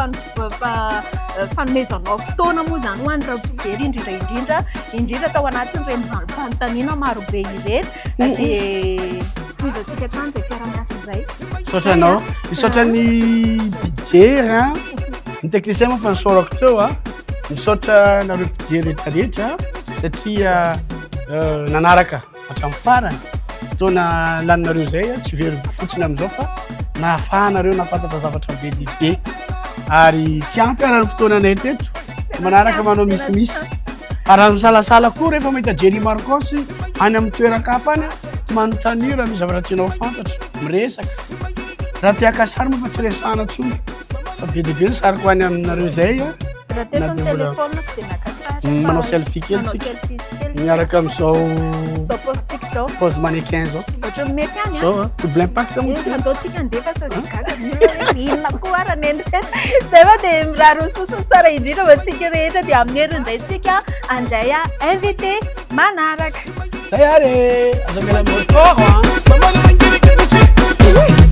fanomezanao fotoana moa izany ho an'ireo mpijery indrindra indrindra indrindra tao anatin'ireny valim-panontaniana marobe ireny. Dia tohizantsika hatrany izay fiaraha-miasa izay. Misaotra anao. Misaotra ny mpijery a. Ny technicien moa fa nisaorako teo a. Misaotra anareo mpijery rehetra rehetra satria nanaraka hatramin'ny farany. Fotoana laninareo izay a, tsy very fotsiny amin'izao fa nahafahanareo nahafantatra zavatra be dia be. Ary tsy ampy ara ny fotoananay teto. Manaraka manao misimisy. Ary aza misalasala koa rehefa mahita Jerry Marcos any amin'ny toeran-kafa any, manontania raha misy zavatra tianao ho fantatra, miresaka. Raha te haka sary moa fa tsy resahana intsony. Fa be dia be ny sariko any aminareo izay a. Raha teto Na ny dia mbola- téléphone dia naka sary. Manao selfie kely Manao tsika. selfie kely. Miaraka amin'izao Izao pose-tsika izao. pose mannequin izao. Ohatran'ny mety ihany a. Izao a, double impact moa tsika. Ataontsika andefa sao dia gaga ny olona hoe inona koa ara ny an'ireto. Izay fa dia mirary ho soa sy ny tsara indrindra ho antsika rehetra dia amin'ny heriny indray tsika handray invité manaraka. Zay ary e! Aza miala amin'ny fort a!